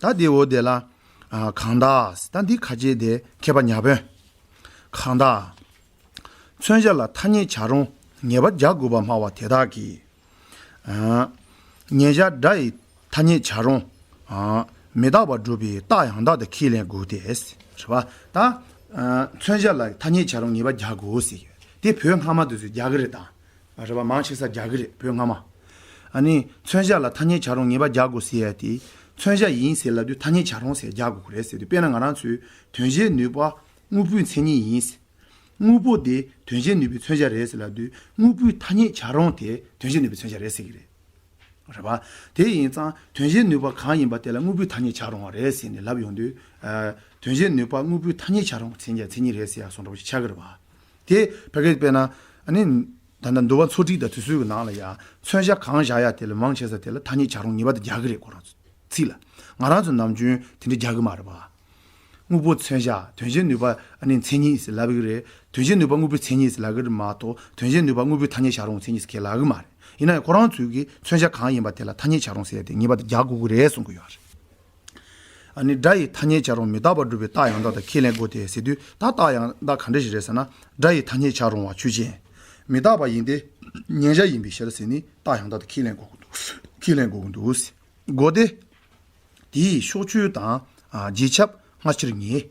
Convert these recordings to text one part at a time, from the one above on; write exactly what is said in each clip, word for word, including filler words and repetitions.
ད་དེའི་འོག་དེ་ལ། ཨ། གང་དག་ད་འདི་ཁ་ཅིག་དེ་མཁས་པ་ཉ་དབོན། གང་དག་མཚོན་བྱ་ལ་ཐ་སྙད་བྱ་རུང་ངེས་པ་རྒྱག་དགོས་པ་སྨྲ་བ་དེ་དག་གིས། ཨ། མཉན་བྱ་སྒྲ་ཡི་ཐ་སྙད་བྱ་རུང་། ཨ། མི་རྟག་པར་སྒྲུབ་པའི་རྟགས་ཡང་དག་དེ་ཁས་ལེན་དགོས་ཏེ། རེད་པ། ད། ཨ། མཚོན་བྱ་ལ་ཐ་སྙད་བྱ་རུང་ངེས་པ་རྒྱག་དགོས་ཟེར་ཡོད། དེ་བོད་སྔ་མ་དེ་ཚོས་རྒྱག་གི་རེད་ད། རེད་པ། མང་ཆེ་ས་རྒྱག་གི་རེད་བོད་སྔ་མ། ཨ་ནི་མཚོན་བྱ་ལ་ཐ་སྙད་བྱ་རུང་ངེས་པ་རྒྱག་དགོས་ཟེར་ཡ་དེ། མཚོན་བྱ་ཡིན་ཟེར་ལབ་དུས་ཐ་སྙད་བྱ་རུང་ཟེར་རྒྱག་དགོས་ཀྱི་རེད་ཟེར་དུས། དཔེར་ན་ང་རང་ཚོས་དོན་བྱེད་ནུས་པ་དངོས་པོའི་མཚན་ཉིད་ཡིན། དངོས་པོ་དེ་དོན་བྱེད་ནུས་པའི་མཚོན་བྱ་རེད་ཟེར་ལབ་དུས། དངོས་པོའི་ཐ་སྙད་བྱ་རུང་དེ་དོན་བྱེད་ནུས་པའི་མཚོན་བྱ་རེད་ཟེར་གྱི་རེད། རེད་པ། དེ་ཡིན་ཙང་དོན་བྱེད་ནུས་པ་གང་ཡིན་པ་དེ་ལ་དངོས་པོའི་ཐ་སྙད་བྱ་རུང་བ་རེད་ཟེར་ནས་ལབ་ཡོང་དུས། ཨ། དོན་བྱེད་ནུས་པ་དངོས་པོའི་ཐ་སྙད་བྱ་རུང་བའི་མཚན་ཉིད་མཚན་ཉིད་རེད་ཟེར་ཡག་སོང་འདྲ་པོ་ཞིག་ཆགས་ཀྱི་རེད་པ། དེ་ཕ་གིར་དཔེར་ན། ཨ་ནི། ད་ལྟ་འདུལ་བ་མཚོ་བྲིས་དང་དེ་ཚོའི་ནང་ལ་ཡང་མཚོན་བྱ་གང་བཞག་ཡ་དེ་ལ་མང་ཆེ་ས་དེ་ལ་ཐ་སྙད་བྱ་རུང་ངེས་པ་དེ་རྒྱག་གི་རེད། ཁོ་རང་ཚོ་ཚིག་ལ། ང་རང་ཚོ་ནམ་རྒྱུན་དེ་འདྲ་རྒྱག་གི་མ་རེད་པ། དངོས་པོ་མཚོན་བྱ། དོན་བྱེད་ནུས་པ་ཨ་ནི་མཚན་ཉིད་ཟེར་ལབ་ཀྱི་རེད། དོན་བྱེད་ནུས་པ་དངོས་པོའི་མཚན་ཉིད་ཟེར་ལབ་ཀྱི་རེད་མ་གཏོགས། དོན་བྱེད་ནུས་པ་དངོས་པོའི་ཐ་སྙད་བྱ་རུང་མཚན་ཉིད་ཟེར་ཁས་ལབ་ཀྱི་མ་རེད། ཡིན་ན་ཡང་ཁོ་རང་ཚོས་ཀྱི་མཚོན་བྱ་གང་ཡིན་པ་དེ་ལ་ཐ་སྙད་བྱ་རུང་ཟེར་ཡ་དེ་ངེས་པ་དེ་རྒྱག་དགོས་ཀྱི་རེད་གསུང་གི་ཡོད་རེད། ཨ་ནི་སྒྲ་ཡི་ཐ་སྙད་བྱ་རུང་མི་རྟག་པར་སྒྲུབ་པའི་རྟགས་ཡང་དག་དེ་ཁས་ལེན་དགོས་ཏེ་ཟེར་དུས། ད་རྟགས་ཡང་དག་ག་འདྲ་ཞིག་རེད་ཟེར་ན། སྒྲ་ཡི་ཐ་སྙད་བྱ་རུང་བ་ཆོས་ཅན། མི་རྟག་པ་ཡིན་ཏེ། མཉན་བྱ་ཡིན་པའི་ཕྱིར་ཟེར་ནས་རྟགས་ཡང་དག་དེ་ཁས་ལེན་དགོས་ཀྱི་འདུག་ཁས་ལེན་དགོས་ཀྱི་འདུག་དགོས་ཏེ། དེའི་ཕྱོགས་ཆོས་དང་། ཨ། རྗེས་ཁྱབ་སྔ་ཕྱིར་ངེས།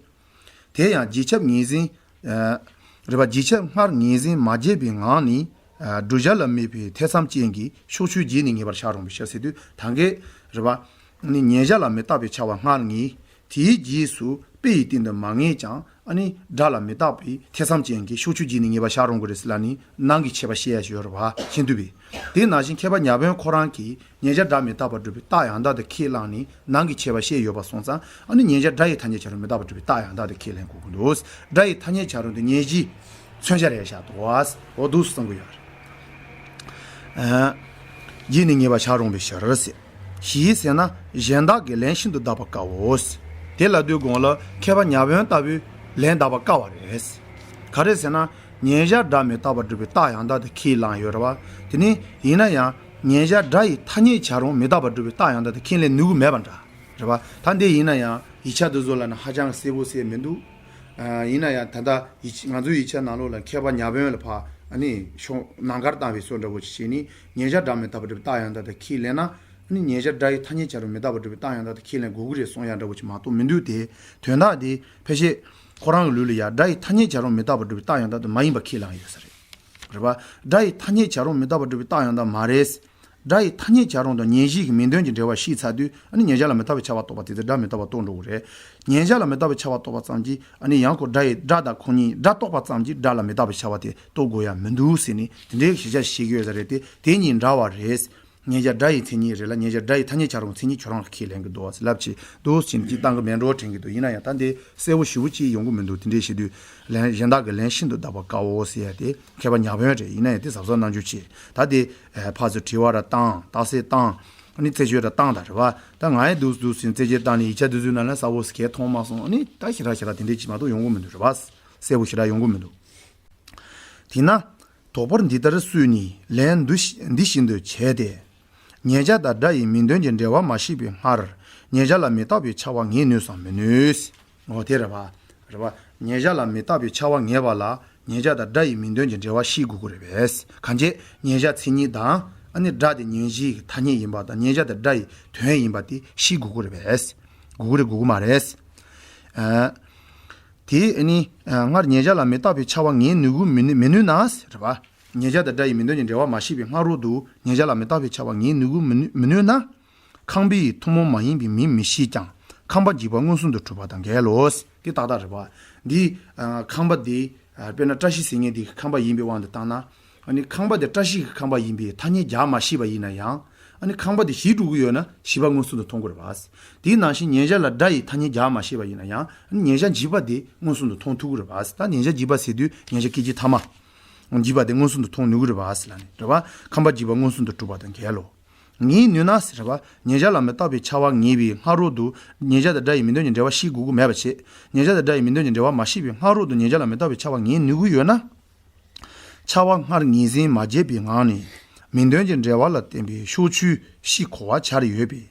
དེ་ཡང་རྗེས་ཁྱབ་ངེས་ཟིན། ཨ། རེད་པ། རྗེས་ཁྱབ་སྔར་ངེས་ཟིན་མ་བརྗེད་པའི་ངང་ནས། ཨ། བསྒྲུབ་བྱ་ལ་དམིགས་པའི་ཐེ་ཚོམ་ཅན་གྱི་ཕྱོགས་ཆོས་རྗེས་ནས་ངེས་པར་བྱ་རུང་བའི་ཕྱིར་ཟེར་དུས། ད་གིན་རེད་པ། ནི་མཉན་བྱ་ལ་མི་རྟག་པའི་ཁྱབ་པ་སྔར་ངེས། དེའི་རྗེས་སུ་དཔེ་ཡི་སྟེང་དུ་མ་ངེས་ཀྱང་། ཨ་ནི་སྒྲ་ལ་མི་རྟག་པའི་ཐེ་ཚོམ་ཅན་གྱི་ཕྱོགས་ཆོས་རྗེས་ནས་ངེས་པར་བྱ་རུང་གི་རེད་ཟེར་ལབ་ནས་ནང་གི་ཁྱད་པར་བཤད་ཡ་ཞིག་ཡོད་རེད་པ། ཤེས་ཐུབ་པས། དེ་ནང་བཞིན་མཁས་པ་ཉ་དབོན་ཁོ་རང་གིས་མཉན་བྱ་སྒྲ་མི་རྟག་པར་སྒྲུབ་པའི་རྟགས་ཡང་དག་དེ་ཁས་བླངས་ནས་ནང་གི་ཁྱད་པར་བཤད་ཡོད་པ་སོང་ཙང་། ཨ་ནི་མཉན་བྱ་སྒྲ་ཡི་ཐ་སྙད་བྱ་རུང་མི་རྟག་པར་སྒྲུབ་པའི་རྟགས་ཡང་དག་དེ་ཁས་ལེན་དགོས་ཀྱི་འདུག་སྒྲ་ཡི་ཐ་སྙད་བྱ་རུང་དེ་མཉན་བྱའི་མཚོན་བྱ་རེད་བཞག་འདུག་འོ་འདུག་གསུང་གི་ཡོད་རེད། ཨ། རྗེས་ནས་ངེས་པར་བྱ་རུང་བའི་ཕྱིར་ཟེར། ཞེས་ཟེར་ན་གཞན་དག་གི་ལན་ཤིན་ཏུ་གདགས་པ་དཀའོ། དེ་ལབ་དུས་གོང་ལ་མཁས་པ་ཉ་དབོན་ལྟ་བུའི་ལན་གདགས་པ་དཀའ་བ་རེད། ག་རེ་ཟེར་ན། མཉན་བྱ་སྒྲ་མི་རྟག་པར་སྒྲུབ་པའི་རྟགས་ཡང་དག་དེ་ཁས་བླངས་ཡོད་རེད་པ། དེ་ནི་ཡིན་ན་ཡང་མཉན་བྱ་སྒྲ་ཡི་ཐ་སྙད་བྱ་རུང་མི་རྟག་པར་སྒྲུབ་པའི་རྟགས་ཡང་དག་དེ་ཁས་ལེན་ནུས་ཀྱི་མེད་པ་འདྲ། རེད་པ། ད་འདི་ཡིན་ན་ཡང་ཡིག་ཆ་འདི་ཚོ་ལ་ནི་ཧ་ཅང་གསལ་པོ་གསལ་མི་འདུག་ཨ། ཡིན་ན་ཡང་ད་ལྟ་ཡིག་ང་ཚོའི་ཡིག་ཆ་ནང་ལོགས་ལ་མཁས་པ་ཉ་དབོན་ལ་ཕར་ཨ་ནི་ཤོག་ནང་ཀར་བཏང་བའི་བཟོ་འདྲ་པོ་ཅིག་བྱས་ནས། མཉན་བྱ་སྒྲ་མི་རྟག་པར་སྒྲུབ་པའི་རྟགས་ཡང་དག་དེ་ཁས་ལེན་ན། ཨ་ནི་མཉན་བྱ་སྒྲ་ཡི་ཐ་སྙད་བྱ་རུང་མི་རྟག་པར་སྒྲུབ་པའི་རྟགས་ཡང་དག་དེ་ཁས་ལེན་དགོས་ཀྱི་རེད་གསུང་ཡ་འདྲ་པོ་ཅིག་མ་གཏོགས་མི་འདུག་དེ་དོན་དག་དེ་ཕལ་ཆེར་ཁོ་རང་གི་ལུགས་ལ་ཡ། སྒྲ་ཡི་ཐ་སྙད་བྱ་རུང་མི་རྟག་པར་སྒྲུབ་པའི་རྟགས་ཡང་དག་དེ་མ་ཡིན་པ་ཁས་བླངས་ཡོད་ས་རེད། རེད་པ། སྒྲ་ཡི་ཐ་སྙད་བྱ་རུང་མི་རྟག་པར་སྒྲུབ་པའི་རྟགས་ཡང་དག་མ་རེད། སྒྲ་ཡི་ཐ་སྙད་བྱ་རུང་དང་མཉན་བྱའི་གི་མིང་དོན་གྱི་འབྲེལ་བ་ཤེས་ཚར་དུས། ཨ་ནི་མཉན་བྱ་ལ་མི་རྟག་པའི་ཁྱབ་པ་རྟོགས་པ་དེ་ཚོ་སྒྲ་མི་རྟག་པ་རྟོགས་འགྲོ་གི་རེད། མཉན་བྱ་ལ་མི་རྟག་པའི་ཁྱབ་པ་རྟོགས་པ་ཙམ་གྱིས། ཨ་ནི་ཡང་ཁོ་སྒྲ་ཡི་སྒྲ་དང་ཁོ་གཉིས་སྒྲ་རྟོགས་པ་ཙམ་གྱིས་སྒྲ་ལ་མི་རྟག་པའི་ཁྱབ་པ་དེ་རྟོགས་དགོས་ཡ་མི་འདུག་ཟེར་ནས་དེ་འདྲའི་གཞི་རྒྱ་བཞེས་ཀྱི་ཡོད་ས་རེད་དེ། དེ་གཉིས་འདྲ་བ་རེད། མཉན་བྱ་སྒྲ་ཡི་མཚན་ཉིད་རེད་ལ། མཉན་བྱ་སྒྲ་ཡི་ཐ་སྙད་བྱ་རུང་མཚན་ཉིད་ཁྱོད་རང་ལ་ཁས་ལེན་གྱི་འདུག་ཟེར་ལབ་ཅིག་འདུག་ཟེར་ནས་ཅིག་བཏང་གི་མེད་འགྲོ་དྲན་གྱི་འདུག་ཡིན་ན་ཡང་ད་འདི་གསལ་པོ་ཞེ་པོ་ཅིག་ཡོང་གི་མི་འདུག་དེ་འདྲའི་བྱེད་དུས་ལན། གཞན་དག་གི་ལན་ཤིན་ཏུ་གདགས་པ་དཀའོ་ཟེར་ཡ་དེ་མཁས་པ་ཉ་དབོན་རེད། ཡིན་ན་ཡང་དེ་གཟབ་གཟབ་གནང་རྒྱུ་བྱེད། ད་དེ་ཕར་ཚུར་དྲི་བ་ར་བཏང་། རྟགས་གསལ་བཏང་། ཨ་ནི་རྩད་གཅོད་ར་བཏང་། ད་རེད་པ། ད་ང་ཡི་འདུག་འདུག་ཟེར་རྩད་གཅོད་བཏང་ནས་ཡིག་ཆ་དེ་ཚོའི་ནང་ལ་གསལ་པོ་ཞིག་གས་མཐོང་མ་སོང་། ཨ་ནི་ད་ཞེ་དྲག་ཞེ་དྲག་དེ་འདྲའི་ཅིག་མ་གཏོགས་ཡོང་གི་མི་འདུག་རེད་པ། གསལ་པོ་ཞེ་དྲག་ཡོང་གི་མི་འདུག་དེས་ན། དོགས་པར་འདི་ལྟར་སུས་ནི་ལན་འདི་ཤི་འདི་བཞིན་དུ་བྱས་ཏེ། མཉན་བྱ་དང་སྒྲ་ཡི་མིང་དོན་གྱི་འབྲེལ་བ་མ་ཤེས་པའི་སྔར། མཉན་བྱ་ལ་མི་རྟག་པའི་ཁྱབ་པ་ངེས་ནུས་སམ་མི་ནུས། འོ་དེ་རེད་པ། རེད་པ། མཉན་བྱ་ལ་མི་རྟག་པའི་ཁྱབ་པ་ངེས་པ་ལ་མཉན་བྱ་དང་སྒྲ་ཡི་མིང་དོན་གྱི་འབྲེལ་བ་ཤེས་དགོས་ཀྱི་རེད་པས། གང་བྱས་མཉན་བྱ་མཚན་ཉིད་དང་། ཨ་ནི་སྒྲ་དེ་མཉན་བྱའི་ཐ་སྙད་ཡིན་པ་དང་། མཉན་བྱ་དེ་སྒྲ་ཡི་དོན་ཡིན་པ་དེ་ཤེས་དགོས་ཀྱི་རེད་པས། དགོས་ཀྱི་རེད་དགོས་ཀྱི་མ་རེད། ཨ། དེ་ནི་སྔར་མཉན་བྱ་ལ་མི་རྟག་པའི་ཁྱབ་པ་ངེས་ནུས་ཀྱི་མི་ནུས་མི་ནུས་ན་ཟེར་བ། མཉན་བྱ་དང་སྒྲ་ཡི་མིང་དོན་གྱི་འབྲེལ་བ་མ་ཤེས་པའི་སྔ་རོལ་དུ་མཉན་བྱ་ལ་མི་རྟག་པའི་ཁྱབ་པ་ངེས་ནུས་ཀྱི་མི་ནུས་མི་ནུས་ན། ཁམས་པའི་ཐུན་མོང་མ་ཡིན་པའི་མིང་མི་ཤེས་ཀྱང་ཁམས་པ་འཇིག་པ་མངོན་སུམ་དུ་གྲུབ་པ་དང་འགལ་ལོ། འདི་ཏག་ཏག་རེད་བ། འདི་ཁམས་པ་འདི་དཔེར་ན་བཀྲ་ཤིས་ཟེར་མཁན་འདི་ཁམས་པ་ཡིན་པའི་དབང་དུ་བཏང་ན། ཨ་ནི་ཁམས་པ་དེ་བཀྲ་ཤིས་ཀྱི་ཁམས་པ་ཡིན་པའི་ཐ་སྙད་རྒྱག་མ་ཤེས་པ་ཡིན་ན་ཡང་། ཨ་ནི་ཁམས་པ་དེ་ཞི་འགྲོ་གི་ཡོད་ན་ཞི་བ་མངོན་སུམ་དུ་མཐོང་དགོས་རེད་བ། དེའི་ནང་བཞིན་མཉན་བྱ་ལ་སྒྲ་ཡི་ཐ་སྙད་རྒྱག་མ་ཤེས་པ་ཡིན་ན་ཡང་། ཨ་ནི་མཉན་བྱ་འཇིག་པ་དེ་མངོན་སུམ་དུ་མཐོང་ཐུབ་ཀྱི་རེད་བ། ད་མཉན་བྱ་འཇིག་པ་ཟེར་དུས་མཉན་བྱ་སྐད་ཅིག་ཐ་མ། འཇིག་པ་དེ་མངོན་སུམ་དུ་མཐོང་ནུས་ཀྱི་རེད་བ་ཟེར་ལབ་ནས་རེད་བ། ཁམས་པ་འཇིག་པ་མངོན་སུམ་དུ་གྲུབ་པ་དང་འགལ་ལོ། ངེས་ནུས་ན་ཟེར་བ། མཉན་བྱ་ལ་མི་རྟག་པའི་ཁྱབ་པ་ངེས་པའི་སྔ་རོལ་དུ་མཉན་བྱ་དང་སྒྲ་ཡི་མིང་དོན་གྱི་འབྲེལ་བ་ཤེས་དགོས་ཀྱི་མེད་པ་བྱས། མཉན་བྱ་དང་སྒྲ་ཡི་མིང་དོན་གྱི་འབྲེལ་བ་མ་ཤེས་པའི་སྔ་རོལ་དུ་མཉན་བྱ་ལ་མི་རྟག་པའི་ཁྱབ་པ་ངེས་ནུས་ཀྱི་ཡོད་ན། ཁྱབ་པ་སྔར་ངེས་ཟིན་མ་བརྗེད་པའི་ངང་ནས་མིང་དོན་གྱི་འབྲེལ་བ་ལ་བརྟེན་པའི་ཕྱོགས་ཆོས་ཤེས་གོ་བ་འཆར་ཡོད་པས།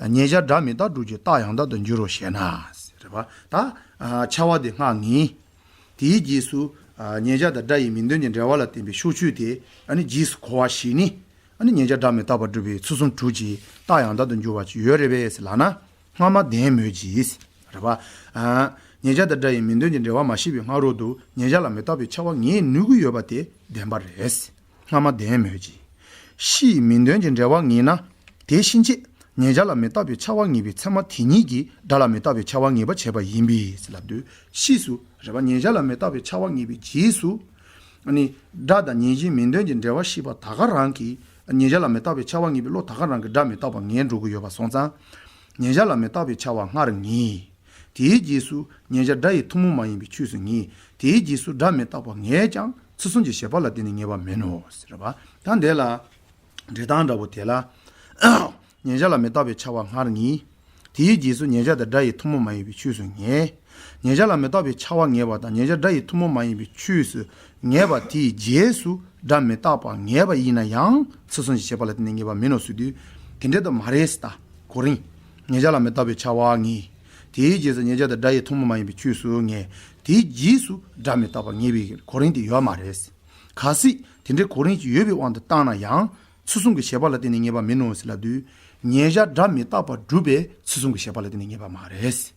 ཉེ་བྱ་སྒྲ་མི་རྟག་སྒྲུབ་ཀྱི་རྟགས་ཡང་དག་ཏུ་འགྱུར་རོ་ཞེ་ན། རེད་པ། ད་ཨ་འཆར་བ་དེ་སྔགས་ངེས། དེའི་རྗེས་སུ་ཨ་ཉེ་བྱ་དང་སྒྲ་ཡི་མིང་དོན་གྱི་འབྲེལ་བ་ལ་བརྟེན་པའི་ཕྱོགས་ཆོས་དེ་ཨ་ནི་རྗེས་སུ་གོ་བ་ཞིག་ནི། ཨ་ནི་ཉེ་བྱ་སྒྲ་མི་རྟག་པར་སྒྲུབ་པའི་ཚུལ་གསུམ་དྲུག་གི་རྟགས་ཡང་དག་ཏུ་འགྱུར་བ་ཅིག་ཡོད་རེད་པས་ལབ་ན། སྔ་མ་ལྡན་མོད་ཀྱི། རེད་པ། ཨ་ཉེ་བྱ་དང་སྒྲ་ཡི་མིང་དོན་གྱི་འབྲེལ་བ་མ་ཤེས་པའི་སྔ་རོལ་དུ་ཉེ་བྱ་ལ་མི་རྟག་པའི་འཆར་བ་ངེས་ནུས་ཀྱི་ཡོད་པ་དེ་བདེན་པ་རེད། སྔ་མ་ལྡན་མོད་ཀྱི། ཕྱིའི་མིང་དོན་གྱི་འབྲེལ་བ་ངེས་ན། དེ་ཕྱིན་ཆད་ཉེ་བྱ་ལ་མི་རྟག་པའི་འཆར་བ་ངེས་པའི་ཚད་མ་དེ་ཉིད་ཀྱིས་སྒྲ་ལ་མི་རྟག་པའི་འཆར་བ་ངེས་པར་བྱེད་པ་ཡིན་པས་ལབ་དུས། ཕྱིས་སུ་རེད་པ། ཉེ་བྱ་ལ་མི་རྟག་པའི་འཆར་བ་ངེས་པའི་རྗེས་སུ། ཨ་ནི་སྒྲ་དང་ཉེར་སྦྱོར་མིང་དོན་གྱི་འབྲེལ་བ་ཤེས་པ་ད་ག་རང་གིས། ཉེ་བྱ་ལ་མི་རྟག་པའི་འཆར་བ་ངེས་པའི་བློ་ད་ག་རང་གིས་སྒྲ་མི་རྟག་པ་ངེས་འགྲོ་གི་ཡོད་པ་སོང་ཙང་། ཉེ་བྱ་ལ་མི་རྟག་པའི་འཆར་བ་སྔར་ངེས། དེའི་རྗེས་སུ་ཉེ་བྱ་སྒྲ་ཡི་ཐུན་མོང་མ་ཡིན་པའི་ཆོས་སུ་ངེས། དེའི་རྗེས་སུ་སྒྲ་མི་རྟག་པ་ངེས་ཀྱང་ཚུལ་གསུམ་གྱི་བྱེད་པ་ལ་བརྟེན་ནས་ངེས་པ་མིན་ནོ། ཟེར་བ། ད་འདི་ལ་འགྲེལ་སྟངས་འདྲ་བོ་དེ་ལ། ཉེ་བྱ་ལ་མི་རྟག་པའི་འཆར་བ་སྔར་ངེས། དེའི་རྗེས་སུ་ཉེ་བྱ་དང་སྒྲ་ཡི་ཐུན་མོང་མ་ཡིན་པའི་ཆོས་སུ་ངེས། ཉེ་བྱ་ལ་མི་རྟག་པའི་འཆར་བ་ངེས་པ་དང་ཉེ་བྱ་སྒྲ་ཡི་ཐུན་མོང་མ་ཡིན་པའི་ཆོས་སུ་ངེས་པ་དེའི་རྗེས་སུ་སྒྲ་མི་རྟག་པ་ངེས་པ་ཡིན་ན་ཡང་ཚུལ་གསུམ་གྱི་བྱེད་པ་ལ་བརྟེན་ནས་ངེས་པ་མིན་ནོ་ཟེར་དུས། དེ་འདྲ་དུ་མ་རེད་ཟེར། ད་གོ་རིམ། ཉེ་བྱ་ལ་མི་རྟག་པའི་འཆར་བ་ངེས། དེའི་རྗེས་སུ་ཉེ་བྱ་དང་སྒྲ་ཡི་ཐུན་མོང་མ་ཡིན་པའི་ཆོས་སུ་ངེས། དེའི་རྗེས་སུ་སྒྲ་མི་རྟག་པ་ངེས་པའི་གོ་རིམ་དེ་ཡོད་མ་རེད། གལ་སྲིད་དེ་འདྲའི་གོ་རིམ་ཅིག་ཡོད་པའི་དབང་དུ་བཏང་ན་ཡང་ཚུལ་གསུམ་གྱི་བྱེད་པ་ལ་བརྟེན་ནས་ངེས་པ་མིན་ནོ་ཟེར་ལབ་དུས། ཉེ་བྱ་སྒྲ་མི་རྟག་པར་སྒྲུབ་པའི་ཚུལ་གསུམ་གྱི་བྱེད་པ་ལ་བརྟེན་ནས་ངེས་པ་མ་རེད།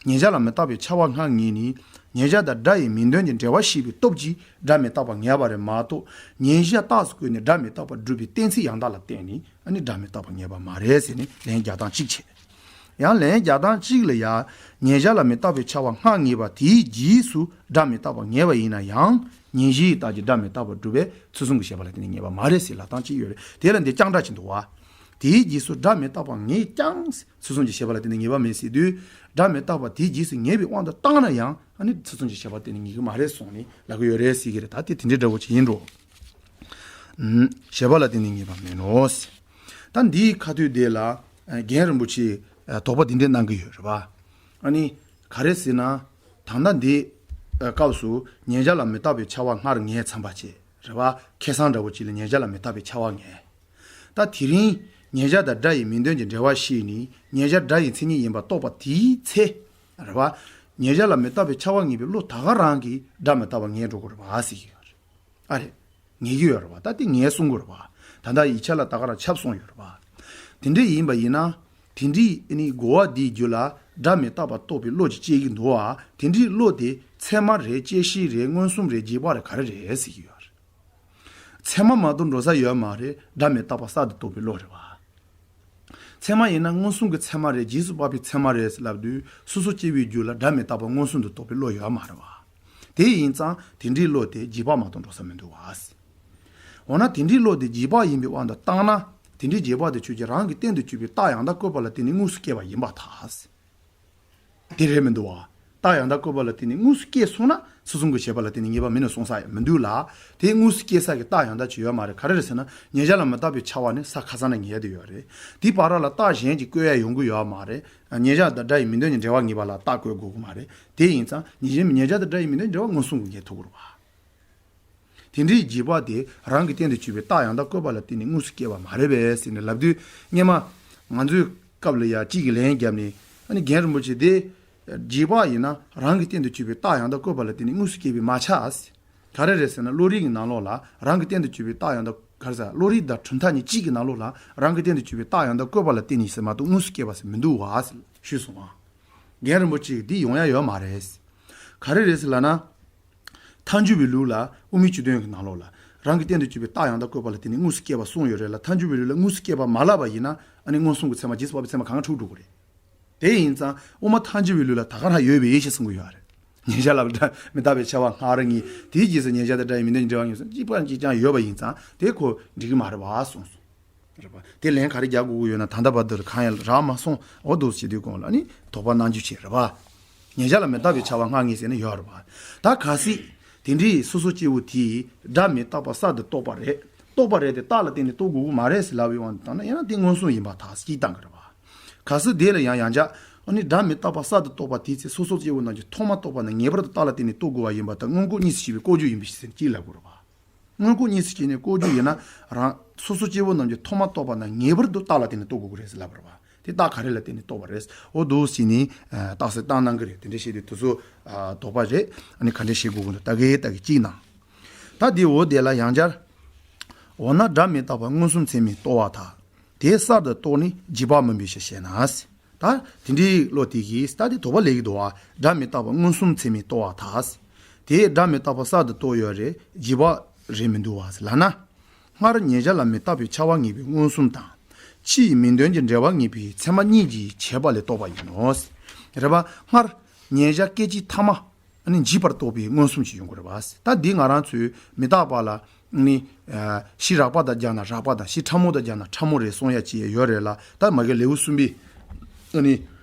ཉེ་བྱ་ལ་མི་རྟག་པའི་འཆར་བ་སྔར་ངེས་ནི། ཉེ་བྱ་དང་སྒྲ་ཡི་མིང་དོན་གྱི་འབྲེལ་བ་ཤེས་པའི་སྟོབས་ཀྱིས་སྒྲ་མི་རྟག་པ་ངེས་པ་རེད་མ་གཏོགས། ཉེ་བྱ་རྟགས་སུ་བཀོད་ནས་སྒྲ་མི་རྟག་པར་སྒྲུབ་པའི་གཏན་ཚིགས་ཡང་དག་ལ་བརྟེན་ནས་ཨ་ནི་སྒྲ་མི་རྟག་པ་ངེས་པ་མ་རེད་ཟེར་ནས་ལན་རྒྱག་སྟངས་གཅིག་བྱས། ཡང་ལན་རྒྱག་སྟངས་གཅིག་ལ་ཡང་། ཉེ་བྱ་ལ་མི་རྟག་པའི་འཆར་བ་སྔར་ངེས་པ་དེའི་རྗེས་སུ་སྒྲ་མི་རྟག་པ་ངེས་པ་ཡིན་ན་ཡང་། ཉེར་སྦྱོར་གྱི་རྟགས་ཀྱིས་སྒྲ་མི་རྟག་པར་སྒྲུབ་པའི་ཚུལ་གསུམ་གྱི་བྱེད་པ་ལ་བརྟེན་ནས་ངེས་པ་མ་རེད་ཟེར་ལབ་སྟངས་གཅིག་ཡོད་རེད། དེ་ལ་འདི་རྐྱང་སྒྲ་ཅིག་འདུག་བ། དེའི་རྗེས་སུ་སྒྲ་མི་རྟག་པ་ངེས་ཀྱང་ཚུལ་གསུམ་གྱི་བྱེད་པ་ལ་བརྟེན་ནས་ངེས་པ་མིན་ཟེར་དུས། སྒྲ་མི་རྟག་པ་དེའི་རྗེས་སུ་ངེས་པའི་དབང་དུ་བཏང་ན་ཡང་ཨ་ནི་ཚུལ་གསུམ་གྱི་བྱེད་པ་ལ་བརྟེན་ནས་ངེས་ཀྱི་མ་རེད་གསུངས་ནས་ལབ་ཀྱི་ཡོད་རེད་ཟེར་གྱི་རེད། ད་དེ་དེ་འདྲའི་འདྲ་བོ་ཅིག་ཡིན་འགྲོ། ཨུམ། བྱེད་པ་ལ་བརྟེན་ནས་ངེས་པ་མིན་ནོ། ད་འདིའི་ཁ་ཐུག་དེ་ལ་རྒན་རིན་པོ་ཆེས་དོགས་པ་འདི་འདྲ་གནང་གི་ཡོད་རེད་པ། ཨ་ནི་ག་རེ་ཟེར་ན། ད་ལྟ་འདི་སྐབས་སུ་ཉེ་བྱ་ལ་མི་རྟག་པའི་འཆར་བ་སྔར་ངེས་ཚར་བ་བྱས་རེད་པ། ཁ་སང་འདྲ་བོ་ཅིག་ལ་ཉེ་བྱ་ལ་མི་རྟག་པའི་འཆར་བ་ངེས། ད་དེ་རིང་ཉེ་བྱ་དང་སྒྲ་ཡི་མིང་དོན་གྱི་འབྲེལ་བ་ཤེས་ནས་ཉེ་བྱ་སྒྲ་ཡི་མཚན་ཉིད་ཡིན་པར་རྟོགས་པ་དེའི་ཚེ། རེད་པ། ཉེ་བྱ་ལ་མི་རྟག་པའི་འཆར་བ་ངེས་པའི་བློ་ད་ག་རང་གིས་སྒྲ་མི་རྟག་པ་ངེས་འགྲོ་གི་རེད་པ་ཟེར་གྱི་ཡོད་རེད། ཨ་རེད། ངེས་ཀྱི་ཡོད་རེད་པ། ད་དེ་ངེས་གསུང་གི་རེད་པ། ད་ལྟ་ཡིག་ཆ་ལ་ད་ག་རང་ཁྱབ་སོང་ཡོད་རེད་པ། དེ་འདྲ་ཡིན་པ་ཡིན་ན། དེ་འདྲའི་ནི་གོ་བ་འདིའི་རྒྱུད་ལ་སྒྲ་མི་རྟག་པ་རྟོགས་པའི་བློ་ཅིག་སྐྱེ་གི་འདུག་བ། དེ་འདྲའི་བློ་དེ་ཚད་མ་རེད། བཅད་ཤེས་རེད། མངོན་སུམ་རེད། རྗེས་དཔག་རེད། ག་རེ་རེད་ཟེར་གྱི་ཡོད་རེད། ཚད་མ་མ་གཏོགས་འགྲོ་ས་ཡོད་མ་རེད། སྒྲ་མི་རྟག་པ་གསར་དུ་རྟོགས་པའི་བློ་རེད་པ། ཚད་མ་ཡིན་ན་མངོན་སུམ་གྱི་ཚད་མ་རེད། རྗེས་སུ་དཔག་པའི་ཚད་མ་རེད་ལབ་དུས་སོ་སོ་སྐྱེ་བོའི་རྒྱུད་ལ་སྒྲ་མི་རྟག་པ་མངོན་སུམ་དུ་རྟོགས་པའི་བློ་ཡོད་མ་རེད་པ། དེ་ཡིན་ཙང་དེ་འདྲའི་བློ་དེ་རྗེས་དཔག་མ་གཏོགས་འགྲོ་ས་མི་འདུག་བ། འོ་ན་དེ་འདྲའི་བློ་དེ་རྗེས་དཔག་ཡིན་པའི་དབང་དུ་བཏང་ན། དེ་འདྲའི་རྗེས་དཔག་དེ་ཆོས་ཅན་རང་གི་སྟེང་དུ་གྱུར་པའི་རྟགས་ཡང་དག་བཀོད་པ་ལ་བརྟེན་ནས་དངོས་སུ་སྐྱེ་བ་ཡིན་པར་ཐལ། དེ་རེད་མི་འདུག་བ། རྟགས་ཡང་དག་བཀོད་པ་ལ་བརྟེན་ནས་དངོས་སུ་སྐྱེས་སོང་ན་ཚུལ་གསུམ་གྱི་བྱེད་པ་ལ་བརྟེན་ནས་ངེས་པ་མིན་ནོ་གསུང་ས་ཡང་མི་འདུག་ལ། དེ་དངོས་སུ་སྐྱེ་ས་གི་རྟགས་ཡང་དག་ཅིག་ཡོད་མ་རེད། ག་རེ་རེད་ཟེར་ན་ཉེ་བྱ་ལ་མི་རྟག་པའི་འཆར་བ་ནི་ས་ཁ་སང་ན་ངེས་བསྡད་ཡོད་རེད། དེའི་བར་ལ་རྟགས་གཞན་གྱིས་བཀོད་ཡ་ཡོང་གི་ཡོད་མ་རེད། ཉེ་བྱ་དང་སྒྲ་ཡི་མིང་དོན་གྱི་འབྲེལ་བ་ངེས་པ་ལ་རྟགས་བཀོད་དགོས་ཀྱི་མ་རེད། དེ་ཡིན་ཙང་ཉེ་བྱ་ཉེ་བྱ་དང་སྒྲ་ཡི་མིང་དོན་གྱི་འབྲེལ་བ་མངོན་སུམ་གྱིས་ངེས་ཐུབ་ཀྱི་རེད་བ། དེ་འདྲའི་རྗེས་དཔག་དེ་རང་གི་སྟེང་དུ་གྱུར་པའི་རྟགས་ཡང་དག་བཀོད་པ་ལ་བརྟེན་ནས་དངོས་སུ་སྐྱེ་བ་མ་རེད་པས་ཟེར་ནས་ལབ་དུས། སྔོན་མ་ང་ཚོའི་སྐབས་ལ་ཡ་གཅིག་གིས་ལན་བརྒྱབ་ནས། ཨ་ནི་རྒན་རིན་པོ་ཆེ་དེ། རྗེས་དཔག་ཡིན་ན་རང་གི་སྟེང་དུ་གྱུར་པའི་རྟགས་ཡང་དག་བཀོད་པ་ལ་བརྟེན་ནས་དངོས་སུ་སྐྱེ་བའི་མ་ཆགས། ག་རེ་རེད་ཟེར་ན་བློ་རིག་གི་ནང་ལོགས་ལ་རང་གི་སྟེང་དུ་གྱུར་པའི་རྟགས་ཡང་དག་ག་རེ་ཟེར། བློ་རིག་དང་གྲུབ་མཐའ་གཉིས་གཅིག་གི་ནང་ལོགས་ལ་རང་གི་སྟེང་དུ་གྱུར་པའི་རྟགས་ཡང་དག་བཀོད་པ་ལ་བརྟེན་ནས་ཟེར་མ་གཏོགས་དངོས་སུ་སྐྱེ་བ་ཟེར་མི་འདུག་བ་ཟེར་ཞུས་སོང་བ། རྒན་རིན་པོ་ཆེ་གིས་འདི་ཡོང་ཡ་ཡོད་མ་རེད། ག་རེ་རེད་ཟེར་ལབ་ན། ཐལ་འགྱུར་བའི་ལུགས་ལ་དབུ་མའི་སྤྱི་དོན་གྱི་ནང་ལོགས་ལ་རང་གི་སྟེང་དུ་གྱུར་པའི་རྟགས་ཡང་དག་བཀོད་པ་ལ་བརྟེན་ནས་དངོས་སུ་སྐྱེ་བ་གསུངས་ཡོད་རེད་ལ། ཐལ་འགྱུར་བའི་ལུགས་ལ་དངོས་སུ་སྐྱེ་བ་མ་ལབ་པ་ཡིན་ན་ཨ་ནི་མངོན་སུམ་གྱི་ཚད་མ་རྗེས་སུ་དཔག་པའི་ཚད་མ་གང་འཁྲུག་འགྲོ་གི་རེད། དེ་ཡིན་ཙང་དབུ་མ་ཐལ་འགྱུར་བའི་ལུགས་ལ་ད་ག་རང་ཡོད་པའི་ཡེ་ཤེས་གསུང་གི་ཡོད་རེད། ཉེ་བྱ་ལ་མི་རྟག་པའི་འཆར་བ་སྔར་ངེས། དེའི་རྗེས་སུ་ཉེ་བྱ་དང་སྒྲ་ཡི་མིང་དོན་གྱི་འབྲེལ་བ་ངེས་སོང་། གཅིག་པ་གཅིག་རྐྱང་ཡོད་པ་ཡིན་ཙང་དེ་ཁོ་འགྲིག་གི་མ་རེད་བ་གསུངས་སོང་། རེད་པ། དེ་ལན་ག་རེ་རྒྱག་དགོས་ཀྱི་ཡོད་ན་ད་ལྟ་བར་དུ་གང་ཡང་རག་མ་སོང་། འོ་འདུག་བྱེད་དུས་གོང་ལ་ནི་དོགས་པ་གནང་རྒྱུ་བྱེད་རེད་པ། ཉེ་བྱ་ལ་མི་རྟག་པའི་འཆར་བ་སྔར་ངེས་ཟེར་ནས་ཡོད་རེད་པ། ད་གལ་སྲིད་དེ་འདྲའི་སོ་སོ་སྐྱེ་བོ་དེས་སྒྲ་མི་རྟག་པ་གསར་དུ་རྟོགས་པ་རེད། རྟོགས་པ་རེད་དེ་རྟགས་ལ་བརྟེན་ནས་རྟོགས་དགོས་ཀྱི་མ་རེད་ཟེར་ལབ་པའི་དབང་དུ་བཏང་ན་ཡང་ན་དེ་མངོན་སུམ་ཡིན་པར་ཐལ་ཟེར་གྱི་བཏང་གི་རེད་པ། གལ་སྲིད་དེ་ལ་ཡང་ཡང་བསྐྱར་ཨ་ནི་སྒྲ་མི་རྟག་པ་གསར་དུ་རྟོགས་པ་དེའི་ཚེ་སོ་སོ་སྐྱེ་བོ་རྣམས་ཀྱིས་ཐོག་མར་རྟོགས་པ་ན་ངེས་པར་དུ་རྟགས་ལ་བརྟེན་ནས་རྟོགས་དགོས་པ་ཡིན་པ་དང་། མངོན་ལྐོག་གཉིས་སུ་ཕྱེ་བའི་ལྐོག་གྱུར་ཡིན་པའི་ཕྱིར་ཟེར་གྱི་ལབ་དགོས་རེད་པ། མངོན་ལྐོག་གཉིས་སུ་ཕྱེ་ནས་ལྐོག་གྱུར་ཡིན་ན་རང་སོ་སོ་སྐྱེ་བོ་རྣམས་ཀྱིས་ཐོག་མར་རྟོགས་པ་ན་ངེས་པར་དུ་རྟགས་ལ་བརྟེན་ནས་རྟོགས་དགོས་ཀྱི་རེད་ཟེར་ལབ་པ་རེད་པ། དེ་རྟགས་ག་རེ་ལ་བརྟེན་ནས་རྟོགས་པ་རེད། འོ་འདུག་ཟེར་ནས་རྟགས་གསལ་བཏང་གནང་གི་རེད། དེ་འདྲ་བཤད་དུས་དེ་ཚོ་དོགས་པ་རེད། ཨ་ནི་ག་འདྲ་བཤད་དགོས་ཀྱི་འདུག་ད་གེ་ད་གེ་གཅིག་ནང་། ད་དེ་འོ་དེ་ལ་ཡང་བསྐྱར། འོ་ན་སྒྲ་མི་རྟག་པ་མངོན་སུམ་ཚད་མས་རྟོགས་པར་ཐལ། དེ་གསར་དུ་རྟོགས་ནས་འཇིགས་པ་མིན་པའི་ཕྱིར་ཞེ་ན། ད་དེ་འདྲའི་བློ་དེ་གིས་ད་དེ་དོགས་པ་ལས་ཀྱི་འདུག་བ། སྒྲ་མི་རྟག་པ་མངོན་སུམ་ཚད་མས་རྟོགས་པར་ཐལ། དེས་སྒྲ་མི་རྟག་པ་གསར་དུ་རྟོགས་ཡོད་རེད། འཇིགས་པ་རེད་མི་འདུག་བ་ལབ་ན། སྔར་མཉན་བྱ་ལ་མི་རྟག་པའི་ཁྱབ་པ་ངེས་པའི་མངོན་སུམ་དང་། ཕྱིའི་མིང་དོན་གྱི་འབྲེལ་བ་ངེས་པའི་ཚད་མ་གཉིས་ཀྱིས་བྱས་པ་ལས་རྟོགས་པ་ཡིན་ནོ། རེད་པ། སྔར་མཉན་བྱ་སྐད་ཅིག་ཐ་མ་ཨ་ནི་འཇིག་པར་རྟོགས་པའི་མངོན་སུམ་ཞིག་ཡོང་གི་རེད་པ། ད་འདི་ང་རང་ཚོའི་མི་རྟག་པ་ལ་ཨ་ནི་ཨ་གཞི་རགས་པ་དང་སྦྱར་ན་རགས་པ་དང་གཞི་ཕྲ་མོ་དང་སྦྱར་ན་ཕྲ་མོ་རེད་གསུང་ཡ་ཅིག་ཡོད་རེད་ལ། ད་མ་གི་ལེའུ་གསུམ་པའི་ཨ་ནི་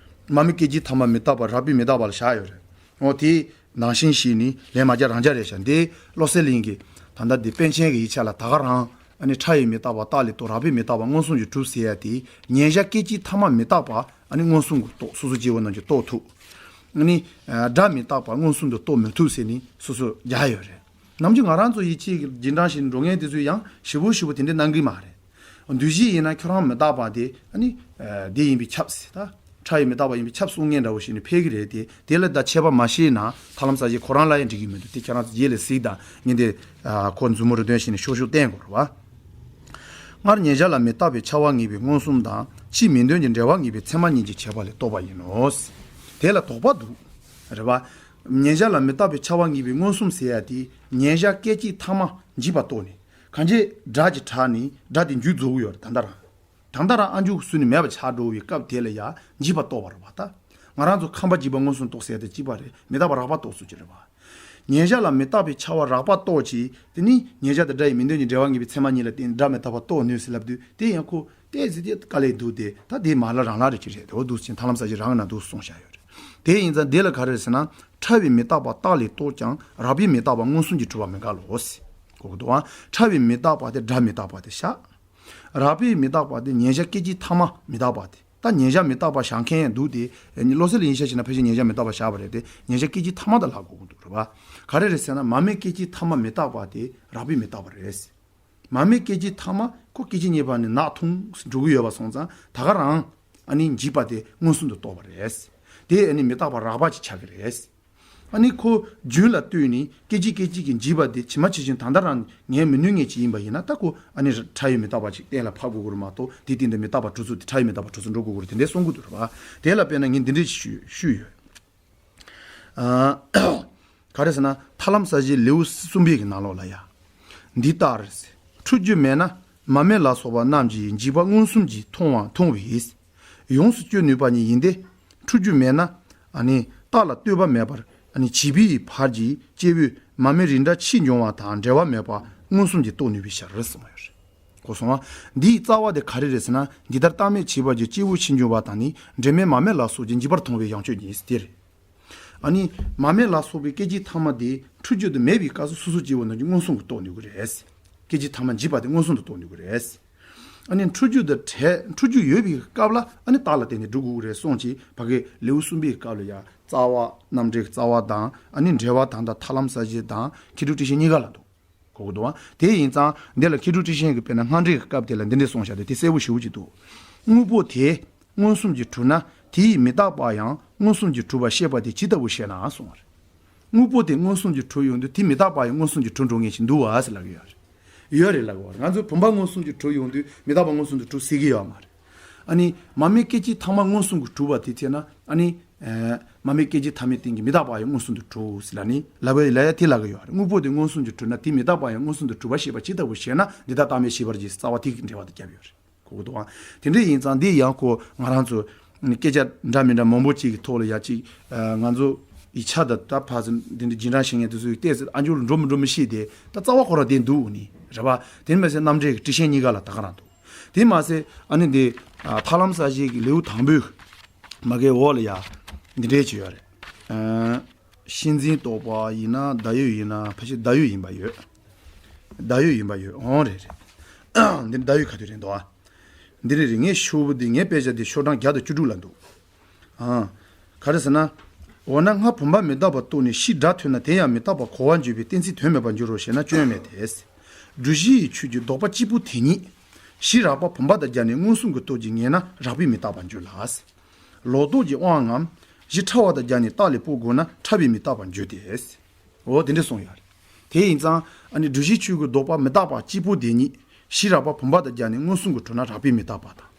མ་མི་སྐད་ཅིག་ཐ་མ་མི་རྟག་པ་རགས་པའི་མི་རྟག་པ་ལ་བཞག་ཡོད་རེད། འོ་དེ་ནང་བཞིན་ཞིག་ནི་ལན་མ་རྒྱག་རང་རྒྱག་རེད་ཤག་འདི་བློ་གསལ་གླིང་གི་ད་ལྟ་འདི་པཎ་ཆེན་གྱི་ཡིག་ཆ་ལ་ད་ག་རང་ཨ་ནི་ཕྲ་ཡི་མི་རྟག་པ་རྟགས་ལས་རྟོགས། རགས་པའི་མི་རྟག་པ་མངོན་སུམ་གྱིས་གྲུབ་ཟེར་ཡ་དེ། མཉན་བྱ་སྐད་ཅིག་ཐ་མ་མི་རྟག་པ་ཨ་ནི་མངོན་སུམ་གྱིས་རྟོགས། སོ་སོ་སྐྱེ་བོ་རྣམས་ཀྱིས་རྟོགས་ཐུབ། ཨ་ནི་སྒྲ་མི་རྟག་པ་མངོན་སུམ་དུ་རྟོགས་མི་ཐུབ་ཟེར་ནི་སོ་སོ་རྒྱག་ཡོད་རེད། ནམ་རྒྱུན་ང་རང་ཚོ་ཡིད་ཆེས་ཀྱི་རྗེས་འབྲང་ཞིག་འགྲོ་མཁན་དེ་ཚོས་ཡང་ཞེ་པོ་ཞེ་པོ་དེ་འདྲ་གནང་གི་མ་རེད། འདུས་བྱས་ཡིན་ན་ཁྱོད་རང་མི་རྟག་པ་དེ་ཨ་ནི་འདི་ཡིན་པས་ཁྱབ་ཟེར། ད་ཕྲ་ཡི་མི་རྟག་པ་ཡིན་པས་ཁྱབ་གསུང་མཁན་འདྲ་བོ་ཞིག་ནི་ཕེབས་ཀྱི་རེད་དེ། དེ་ལ་ད་ཁྱད་པར་མ་ཤེས་ན་ཐར་ལམ་གསལ་བྱེད་ཁོ་རང་ལ་ཡང་འགྲིག་གི་མི་འདུག་དེ་ཁྱེད་རང་ཚོ་རྗེས་ལ་གཟིགས་དང་། ངས་འདི་ཁོ་མཛུབ་མོ་རུ་སྟོན་བྱས་ནས་ཤོག་ཤོག་བསྟན་དགོས་རེད་བ། སྔར་མཉན་བྱ་ལ་མི་རྟག་པའི་ཁྱབ་པ་ངེས་པའི་མངོན་སུམ་དང་། ཕྱིའི་མིང་དོན་གྱི་འབྲེལ་བ་ངེས་པའི་ཚད་མ་གཉིས་ཀྱིས་བྱས་པ་ལས་རྟོགས་པ་ཡིན་ནོ། དེ་ལ་དོགས་པ་འདུག་རེད་བ། མཉན་བྱ་ལ་མི་རྟག་པའི་ཁྱབ་པ་ངེས་པའི་མངོན་སུམ་ཟེར་ཡ་དེ་མཉན་བྱ་སྐད་ཅིག་ཐ་མ་འཇིག་པར་རྟོགས་ནས། གང་ཅི་སྒྲ་གྱི་བྲག་ནི་སྒྲ་དེ་མཇུག་རྫོགས་ཀྱི་ཡོད་རེད། ད་ལྟ་རང་། ད་ལྟ་རང་ཨ་མཇུག་སུ་ནི་མེད་པ་ཆགས་འགྲོ་བའི་སྐབས་དེ་ལ་ཡང་འཇིག་པར་རྟོགས་པ་རེད་བ། ད་ང་རང་ཚོ་ཁམས་པ་འཇིག་པ་མངོན་སུམ་རྟོགས་ཟེར་དེ་གཅིག་པ་རེད། མི་རྟག་པ་རགས་པ་རྟོགས་སོ་ཅི་རེད་བ། མཉན་བྱ་ལ་མི་རྟག་པའི་ཁྱབ་པ་རགས་པ་རྟོགས་ཀྱི་དེ་ནི་མཉན་བྱ་དང་སྒྲ་ཡི་མིང་དོན་གྱི་འབྲེལ་བ་ངེས་པའི་ཚད་མ་གཉིས་ལ་བརྟེན་སྒྲ་མི་རྟག་པ་རྟོགས་ནུས་ཟེར་ལབ་དུས་དེ་ཡང་ཁོ་ཏོག་ཙམ་དེ་དཀའ་ལས་འདུག་དེ་ད་དེ་མ་ལ་རང་ལ་རེ་ཅི་རེད་དེ། འོ་འདུག་ཅིང་ཐར་ལམ་གསལ་བྱེད་རང་ན་འདུག་གསུངས་བཞག་ཡོད་རེད། དེ་ཡིན་ཙང་འདི་ལ་ག་རེ་ཟེར་ན། ཕྲ་བའི་མི་རྟག་པ་རྟགས་ལས་རྟོགས་ཀྱང་རགས་པའི་མི་རྟག་པ་མངོན་སུམ་གྱིས་གྲུབ་པ་མི་འགལ་ལོ་ཟེར། གོ་གི་འདུག་ཨང་། ཕྲ་བའི་མི་རྟག་པ་དེ་སྒྲ་མི་རྟག་པ་དེ་བཞག་རགས་པའི་མི་རྟག་པ་དེ་མཉན་བྱ་སྐད་ཅིག་ཐ་མ་མི་རྟག་པ་དེ། ད་མཉན་བྱ་མི་རྟག་པ་བཞག་མཁན་ཡང་འདུག་སྟེ། བློ་གསལ་ལ་ཡིན་ཤག་བྱས་ན་ཕལ་ཆེར་མཉན་བྱ་མི་རྟག་པ་བཞག་པ་རེད་དེ། མཉན་བྱ་སྐད་ཅིག་ཐ་མ་དང་ལབ་དགོས་ཀྱི་འདུག་རེད་པ། ག་རེ་རེད་ཟེར་ན་མ་མི་སྐད་ཅིག་ཐ་མ་མི་རྟག་པ་དེ་རགས་པའི་མི་རྟག་པ་རེད། མ་མི་སྐད་ཅིག་ཐ་མ་ཁོ་སྐད་ཅིག་གཉིས་བར་ནས་ནག་འཐུང་འགྲོ་གི་ཡོད་པ་སོང་ཙང་ད་ག་རང་ཨ་ནི་འཇིག་པ་དེ་མངོན་སུམ་དུ་རྟོགས་པ་རེད། དེ་ཨ་ནི་མི་རྟག་པ་རགས་པ་ཅིག་ཆགས་ཀྱི་རེད། ཨ་ནི་ཁོ་རྒྱུན་ལ་ལྟོས་ནས་སྐད་ཅིག་སྐད་ཅིག་གིས་འཇིག་པ་དེ་ཇི་མ་ཇི་བཞིན་ད་ལྟ་རང་ངས་མི་ནུས་ངེས་ཅིག་ཡིན་པ་ཡིན་ན་ད་ཁོ་ཨ་ནི་ཕྲ་ཡི་མི་རྟག་པ་ཅིག་གཏན་ལ་ཕབ་དགོས་ཀྱི་རེད་མ་གཏོགས། དེ་སྟེང་དུ་མི་རྟག་པ་གྲུབ་ཚུལ་དེ་ཕྲ་ཡི་མི་རྟག་པ་གྲུབ་ཚུལ་འགྲོ་དགོས་ཀྱི་རེད། དེ་འདྲའི་གསུང་གི་འདུག་རེད་པ། དེ་ལ་དཔེར་ན་ངས་འདི་འདྲའི་ཞུ་ཞུས་ཡོད། ཨ། ག་རེ་ཟེར་ན་ཐར་ལམ་གསལ་བྱེད་ལེའུ་གསུམ་པའི་གི་ནང་ལོགས་ལ་ཡ། འདི་ལྟར། འཁྲུལ་རྒྱུ་མེད་ན་མ་མི་ལ་སོགས་པ་རྣམས་ཀྱིས་འཇིག་པ་མངོན་སུམ་གྱིས་མཐོང་བ་མཐོང་བས། ཡོངས་སུ་གཅོད་ནུས་པ་ཉིད་ཡིན་ཏེ། འཁྲུལ་རྒྱུ་མེད་ན། ཨ་ནི་རྟགས་ལ་ལྟོས་པ་མེད་པར་ཨ་ནི་བྱིས་པའི་བར་གྱི་སྐྱེས་བུས་མ་མི་རིགས་འདྲ་ཕྱིས་འབྱུང་བ་དང་འབྲེལ་བ་མེད་པ་མངོན་སུམ་གྱིས་རྟོགས་ནུས་པའི་ཕྱིར་གསུངས་པ་ཡོད་རེད། གོ་སོང་ང་། འདིའི་རྩ་བ་དེ་ག་རེ་རེད་ཟེར་ན། འདི་ལྟར་རྟག་མེད་བྱིས་པ་གྱི་སྐྱེས་བུ་ཕྱིས་འབྱུང་བ་དང་ནི་འབྲེལ་མེད་མ་མི་ལ་སོགས་ཀྱིས་འཇིག་པར་མཐོང་བའི་ཡང་གཅོད་ཉིད་དེ་རེད། ཨ་ནི་མ་མི་ལ་སོགས་པའི་སྐད་ཅིག་ཐ་མ་དེ་འཁྲུལ་རྒྱུ་དེ་མེད་པའི་སྐབས་སུ་སོ་སོ་སྐྱེ་བོ་རྣམས་ཀྱིས་མངོན་སུམ་གྱིས་རྟོགས་ནུས་ཀྱི་རེད། སྐད་ཅིག་ཐ་མ་འཇིག་པ་དེ་མངོན་སུམ་དུ་རྟོགས་ནུས་ཀྱི་རེད། ཨ་ནི་འཁྲུལ་རྒྱུ་དེ་བྲལ། འཁྲུལ་རྒྱུ་ཡོད་པའི་སྐབས་ལ་ཨ་ནི་རྟགས་ལ་བརྟེན་ནས་སྒྲུབ་དགོས་ཀྱི་རེད་གསུངས་ཀྱི། ཕ་གི་ལེའུ་གསུམ་པའི་སྐབས་ལ་ཡང་རྩ་བ་རྣམ་འགྲེལ་གྱི་རྩ་བ་དང་། ཨ་ནི་འགྲེལ་པ་དང་། ད་ཐར་ལམ་གསལ་བྱེད་དང་མཁས་གྲུབ་ཀྲི་ཤིང་གཉིས་ཀ་ལ་འདུག་གོ་གི་འདུག་ཨ། དེ་ཡིན་ཙང་འདི་ལ་མཁས་གྲུབ་ཀྲི་ཤིང་གིས་དཔེར་ན་སྔགས་འགྲེལ་གྱི་སྐབས་དེ་ལ་འདི་འདྲས་གསུངས་བཞག་དེ་དེ་གསལ་པོ་ཞེ་པོ་ཅིག་འདུག་དངོས་པོ་དེ་མངོན་སུམ་གྱིས་གྲུབ་ན་དེའི་མི་རྟག་པ་ཡང་མངོན་སུམ་གྱིས་གྲུབ་པར་ཤེས་པ་དེ་ཇི་ལྟ་བུ་ཞེ་ན་གསུངས་པ་རེད། དངོས་པོ་དེ་མངོན་སུམ་གྱིས་གྲུབ་ཡོང་དུས་དེ་མི་རྟག་པ་ཡང་མངོན་སུམ་གྱིས་གྲུབ་འགྲོ་མཁན་ཞིག་འདུག་བ་ཟེར་ལབ་ཀྱི་ཡོད་རེད། ཡོད་རེད་ལབ་ཀྱི་ཡོད་རེད། ང་ཚོ་བུམ་པ་མངོན་སུམ་གྱིས་གྲུབ་ཡོང་དུས་མི་རྟག་པ་མངོན་སུམ་དུ་གྲུབ་སྲིད་ཀྱི་ཡོད་མ་རེད། ཨ་ནི་མ་མི་སྐད་ཅིག་ཐ་མ་མངོན་སུམ་གྱིས་གྲུབ་པ་དེ་བྱས་ན། ཨ་ནི། ཨ། མ་མི་སྐད་ཅིག་ཐ་མའི་སྟེང་གི་མི་རྟག་པ་ཡང་མངོན་སུམ་དུ་གྲུབ་ཟེར་ལབ་ནི་ལབ་པའི་ལབ་ཡ་དེ་ལབ་ཀྱི་ཡོད་རེད། དངོས་པོ་དེ་མངོན་སུམ་གྱིས་གྲུབ་ན་དེ་མི་རྟག་པ་ཡང་མངོན་སུམ་དུ་གྲུབ་པར་ཤེས་པ་ཇི་ལྟ་བུ་ཞེ་ན་འདི་ལྟར་རྟག་མེད་ཤེས་པར་གྱིས། རྩ་བ་དེ་གི་འགྲེལ་པ་དེ་བརྒྱབ་ཡོད་རེད། གོ་གི་འདུག་ཨ། དེ་འདྲ་ཡིན་ཙང་འདི་ཡང་ཁོ་ང་རང་ཚོ་སྐད་ཆ་འདྲ་མི་འདྲ་མང་པོ་ཅིག་གི་ཐོག་ལ་ཡ་ཅིག་ཨ། ང་ཚོ་ཡིག་ཆ་དང་ད་ཕར་ཚུར་འདི་འདྲ་རྗེས་འབྲང་བྱེད་མཁན་དེ་ཚོ་ཡིས་བལྟས་ཚེ་ཨ་འགྱུར་འགྲོ་མི་འགྲོ་མི་ཤེས་ཏེ། ད་རྩ་བ་ཁོ་རང་དེ་འདུག་ནི་རེད་པ། དེ་མ་ཟད་རྣམ་འགྲེལ་གྱི་ཀྲི་ཤིང་གཉིས་ཀ་ལ་ད་ག་རང་འདུག་དེ་མ་ཟད་ཨ་ནི་འདི་ཨ། ཐར་ལམ་གསལ་བྱེད་ཀྱི་ལེའུ་དང་པོའི་མ་གའི་འོག་ལ་ཡ་འདི་འདྲས་ཅིག་ཡོད་རེད། ཨ། གཤིན་རྗེའི་རྟོག་པ་ཡིན་ན་བརྡ་ཡོད་ཡིན་ན། ཕལ་ཆེར་བརྡ་ཡོད་ཡིན་པ་ཡོད། བརྡ་ཡོད་ཡིན་པ་ཡོད། འོང་། རེད་རེད། འདི་བརྡ་ཡོད་ག་དུས་རེད་འདུག་ཨ། འདི་རེད་རེད། ངའི་ཤོག་བུ་འདི། ངའི་དཔེ་ཆ་འདི་ཤོག་གྲངས་བརྒྱ་དང་བཅུ་དྲུག་ལ་འདུག་ཨ། ག་རེ་ཟེར་ན། འོ་ན་སྔར་བུམ་པ་མི་རྟག་པ་རྟོགས་ནས་ཕྱིས་སྒྲ་ཐོས་ན་དེ་ཡང་མི་རྟག་པ་གོ་བར་འགྱུར་བའི་གཏན་ཚིགས་དོན་མེད་པར་འགྱུར་རོ་ཞེ་ན་སྐྱོན་མེད་དེ། སྒྲུབ་གཞི་ཡི་ཆོས་ཀྱི་ལྡོག་པ་གཅིག་པུ་དེ་ཉིད། གཞི་རགས་པ་བུམ་པ་དང་སྦྱར་ནས་མངོན་སུམ་གྱི་སྟོབས་ཀྱིས་ངེས་ན་རགས་པས་མི་རྟག་པར་འགྱུར་ལ། ལོག་རྟོག་གི་དབང་ངམ། གཞི་ཕྲ་བ་དང་སྦྱར་ནས་རྟགས་ལས་སྤོ་དགོས་ན་ཕྲ་བས་མི་རྟག་པར་འགྱུར་ཏེ། འོ་དེ་འདྲ་གསུངས་ཡོད་རེད། དེ་ཡིན་ཙང་ཨ་ནི་སྒྲུབ་བྱའི་ཆོས་ཀྱི་ལྡོག་པ་མི་རྟག་པ་གཅིག་པོ་དེ་ཉིད་གཞི་རགས་པ་བུམ་པ་དང་སྦྱར་ནས་མངོན་སུམ་གྱིས་གྲུབ་ན་རགས་པས་མི་རྟག་པ་དང་།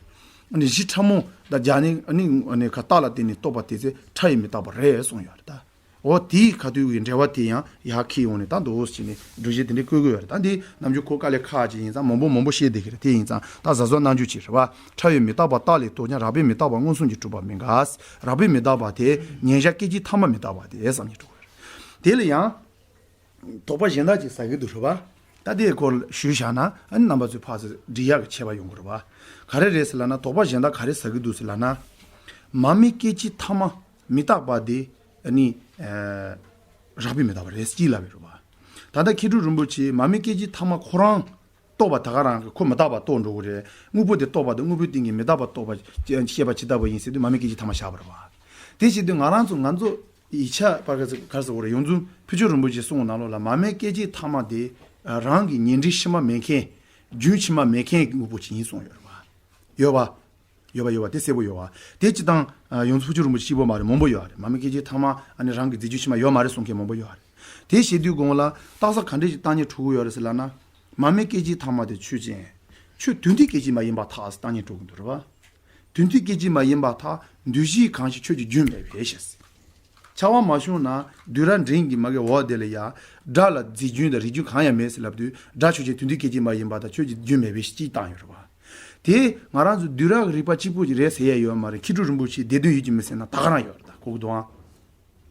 ཨ་ནི་གཞི་ཕྲ་མོ་དང་སྦྱར་ནས་ཨ་ནི་ཨ་ནི་ཁ་རྟགས་ལ་བརྟེན་ནས་རྟོགས་པ་དེ་ཚེ་ཕྲ་ཡིས་མི་རྟག་པ་རེད་གསུངས་ཡོད་རེད་ད། འོ་དེའི་ཁ་ཐུག་གི་འགྲེལ་བ་དེ་ཡང་ཡར་འཁྱེར་ཡོང་ནས་ད་འདུག་སེ་བྱས་ནས་སྒྲུབ་བྱེད་དེ་འདྲའི་བཀོད་ཀྱི་ཡོད་རེད། ད་འདི་ནམ་རྒྱུན་གོ་དཀའ་ལས་ཁག་ཅིག་ཡིན་ཙང་མང་པོ་མང་པོ་བཤད་བསྡད་ཀྱི་རེད། དེ་ཡིན་ཙང་ད་གཟབ་གཟབ་གནང་རྒྱུ་བྱེད་རེད་བ། ཕྲ་བས་མི་རྟག་པ་རྟགས་ལས་རྟོགས་ཀྱང་རགས་པས་མི་རྟག་པ་མངོན་སུམ་གྱིས་གྲུབ་པ་མིན་ག། རགས་པས་མི་རྟག་པ་དེ་ཉན་བྱ་སྐད་ཅིག་ཐ་མ་མི་རྟག་པ་དེ་བསམ་གྱིས་གྲུབ་པ་རེད། དེ་ལ་ཡང་དོགས་པ་གཞན་དག་ཅིག་ཟ་གི་འདུག་རེད་བ། ད་དེའི་སྐོར་ཞུས་བཞག་ན་ཨ་ནི་རྣམ་པ་ཚོས་ཕར་ཚུར་འདྲི་ཡག་གི་ཆད་པ་ཡོང་གི་རེད་བ། ག་རེ་རེད་ཟེར་ལབ་ན་དོགས་པ་གཞན་དག་ག་རེ་ཟ་གི་འདུག་ཟེར་ལབ་ན། མ་དམིགས་སྐད་ཅིག་ཐ་མ་མི་རྟག་པ་དེ་ཨ་ནི་ཨ་རགས་པས་མི་རྟག་པ་རེད་ཅེས་ལབ་པ་རེད་བ། ད་ལྟ་མཁས་གྲུབ་རིན་པོ་ཆེས་མ་དམིགས་སྐད་ཅིག་ཐ་མ་ཁོ་རང་རྟོགས་པ་ད་ག་རང་གི་ཁོ་མི་རྟག་པ་རྟོགས་འགྲོ་གི་རེད། དངོས་པོ་དེ་རྟོགས་པ་དང་དངོས་པོའི་སྟེང་གི་མི་རྟག་པ་རྟོགས་པ་བཤད་པ་ཇི་ལྟ་བུ་ཡིན་ཟེར་དུས་མ་དམིགས་སྐད་ཅིག་ཐ་མ་བཞག་པ་རེད་བ། དེ་བྱེད་དུས་ང་རང་ཚོ་ང་ཚོ་ཡིག་ཆ་པར་ག་ཚོད་ག་རེ་ཟེར་དགོས་རེད། ཡོངས་འཛིན་ཕུར་ལྕོག་རིན་པོ་ཆེས་གསུངས་ནང་ལོགས་ལ་མ་དམིགས་སྐད་ཅིག་ཐ་མ་དེ་རང་གི་ཉེ་འབྲེལ་ཕྱི་མ་མེད་མཁན། རྒྱུན་ཕྱི་མ་མེད་མཁན་གྱི་དངོས་པོ་ཅིག་ཡིན་གསུངས་ཡོད་རེད་བ། ཡོད་པ། ཡོད་པ་ཡོད་པ་དེ་གསལ་པོ་ཡོད་པ། དེ་སྤྱིར་བཏང་ཡོངས་འཛིན་ཕུར་ལྕོག་རིན་པོ་ཆེ་གཅིག་པོ་མ་རེད། མང་པོ་ཡོད་རེད། མ་དམིགས་སྐད་ཅིག་ཐ་མ་ཨ་ནི་རང་གི་རྫས་རྒྱུན་ཕྱི་མ་ཡོད་མ་རེད་གསུང་མཁན་མང་པོ་ཡོད་རེད། དེ་བྱེད་དུས་གོང་ལ་རྟགས་གསལ་ག་འདྲས་ཀྱི་རྟགས་རྙེད་འགྲོ་གི་ཡོད་རེད་ཟེར་ལབ་ན། མ་དམིགས་སྐད་ཅིག་ཐ་མ་དེ་ཆོས་ཅན། ཆོས་དོན་མཐུན་སྐད་ཅིག་མ་ཡིན་པར་ཐལ་ཟེར་རྟགས་རྙེད་འགྲོ་གི་འདུག་རེད་བ། དོན་མཐུན་སྐད་ཅིག་མ་ཡིན་པར་ཐལ། འདུས་གཞི་གང་ཞིག་ཆོས་ཀྱི་རྒྱུན་མེད་པའི་ཕྱིར། ཕྱར་བ་མ་བྱུང་ན་སྡུད་ར་འབྲིང་གི་མ་གི་འོག་དེ་ལ་ཡ། སྒྲ་ལ་རྫས་རྒྱུན་དང་རིགས་རྒྱུན་གང་ཡང་མེད་ཟེར་ལབ་དུས་སྒྲ་ཆོས་ཅན་དོན་མཐུན་སྐད་ཅིག་མ་ཡིན་པ་དང་ཆོས་ཀྱི་རྒྱུན་མེད་པའི་ཕྱིར་བཏང་ཡོད་རེད་བ། དེ་ང་རང་ཚོ་སྡུད་ར་གི་རིགས་པ་གཅིག་པུ་ཅིག་རེད་ཟེར་ཡ་ཡོད་མ་རེད། མཁས་གྲུབ་རིན་པོ་ཆེས་སྡེ་བདུན་ཡོད་ཀྱི་མེད་ཟེར་ན་ད་ག་རང་ཡོད་རེད། ད་གོ་གི་འདུག་ཨང་།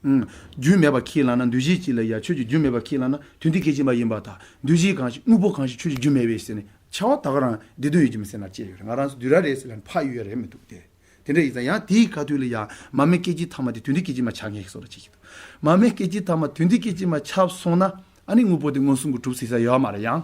ཨུམ། རྒྱུན་མེད་པ་ཁས་བླངས་ན་འདུས་བྱས་གཅིག་ལ་ཡ་ཆོས་ཀྱི་རྒྱུན་མེད་པ་ཁས་བླངས་ན་དོན་མཐུན་སྐད་ཅིག་མ་ཡིན་པར་ཐལ། འདུས་བྱས་གང་ཞིག་དངོས་པོ་གང་ཞིག་ཆོས་ཀྱི་རྒྱུན་མེད་པའི་ཕྱིར་ཟེར་ནས་ཕྱར་བ་ད་ག་རང་སྡེ་བདུན་ཡོད་ཀྱི་མེད་ཟེར་ན་བཅད་ཡོད་རེད། ང་རང་ཚོ་སྡུད་ར་རེད་ཟེར་ལབ་ན་ཕར་གཡུག་ཡ་རེད་མི་འདུག་སྟེ། དེ་འདྲ་ཡིན་ཙང་ཡང་དེའི་ཁ་ཐུག་ལ་ཡང་མ་དམིགས་སྐད་ཅིག་ཐ་མ་དེ་དོན་མཐུན་སྐད་ཅིག་མ་ཆགས་མཁན་གྱི་བཟོ་འདྲ་ཅིག་གི་འདུག་མ་དམིགས་སྐད་ཅིག་ཐ་མ་དོན་མཐུན་སྐད་ཅིག་མ་ཆགས་སོང་ན་ཨ་ནི་དངོས་པོ་དེ་མངོན་སུམ་གྱིས་གྲུབ་ཟེར་ས་ཡོད་མ་རེད་ཡང་།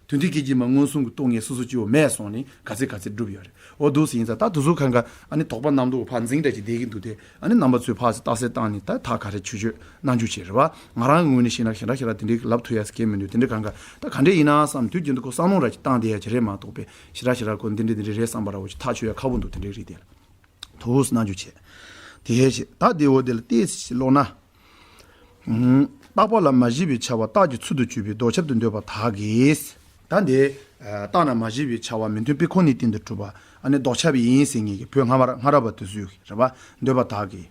དོན་མཐུན་སྐད་ཅིག་མ་མངོན་སུམ་གྱིས་རྟོགས་མཁན་སོ་སོ་སྐྱེ་བོ་མེད་སོང་ནས་ག་ཚད་ག་ཚད་སྒྲུབ་ཡོད་རེད། འོ་འདུག་སེ་ཡིན་ཙང་ད་དེ་ཚོ་གང་ག་ཨ་ནི་དོགས་པ་རྣམ་རྟོག་ཕར་འཛིང་འདྲ་ཅིག་བསྡད་ཀྱི་འདུག་སྟེ། ཨ་ནི་རྣམ་པ་ཚོས་ཕར་ཚུར་རྟགས་གསལ་བཏང་ནས་ད་ཐག་ག་རེ་ཆོད་ཆོད་གནང་རྒྱུ་བྱེད་རེད་བ། ང་རང་གི་ངོས་ནས་བཤད་ན་ཞེ་དྲག་ཞེ་དྲག་དེ་འདྲའི་ལབ་ཐུབ་ཡ་ཟེར་མཁན་མི་འདུག་དེ་འདྲ་གང་ག་ད་ག་འདྲས་ཡིན་ན་བསམ་དུས་རྒྱུན་དུ་ཁོ་བསམ་བློ་འདྲ་ཅིག་བཏང་བསྡད་ཡ་ཅིག་རེད་མ་གཏོགས་པས་ཞེ་དྲག་ཞེ་དྲག་ཁོ་འདི་འདྲས་འདི་འདྲས་རེད་བསམ་པ་འདྲ་བོ་ཅིག་ཐག་ཆོད་ཡ་ཁག་པོ་འདུག་དེ་འདྲའི་རིགས་དེ་ལ། ཐུགས་སྣང་རྒྱུ་བྱེད། དེ་བྱེད་ད་དེ་འོ་དེ་ལ་ཏོག་ཙམ་ཀློག་ན། ཨུམ། རྟག་པ་ལ་མ་བཞེད་པའི་ཆ་བ་རྟགས་ཀྱི་ཚུལ་དུ་གྱུར་པའི་ལྡོག་ཁྱབ་ཏུ་འདོད་པ་དག་གིས། ད་འདི། ཨ། རྟག་ན་མ་བཞེད་པའི་ཆ་བ་མི་མཐུན་དཔེ་ཁོ་ནའི་སྟེང་དུ་གྲུབ་པ་ཨ་ནི་ལྡོག་ཁྱབ་ཡིན་ཟེར་མཁན་གྱི་བོད་སྔ་མ་སྔ་རབས་པ་དེ་ཚོས་རེད་པ། འདོད་པ་དག་གིས།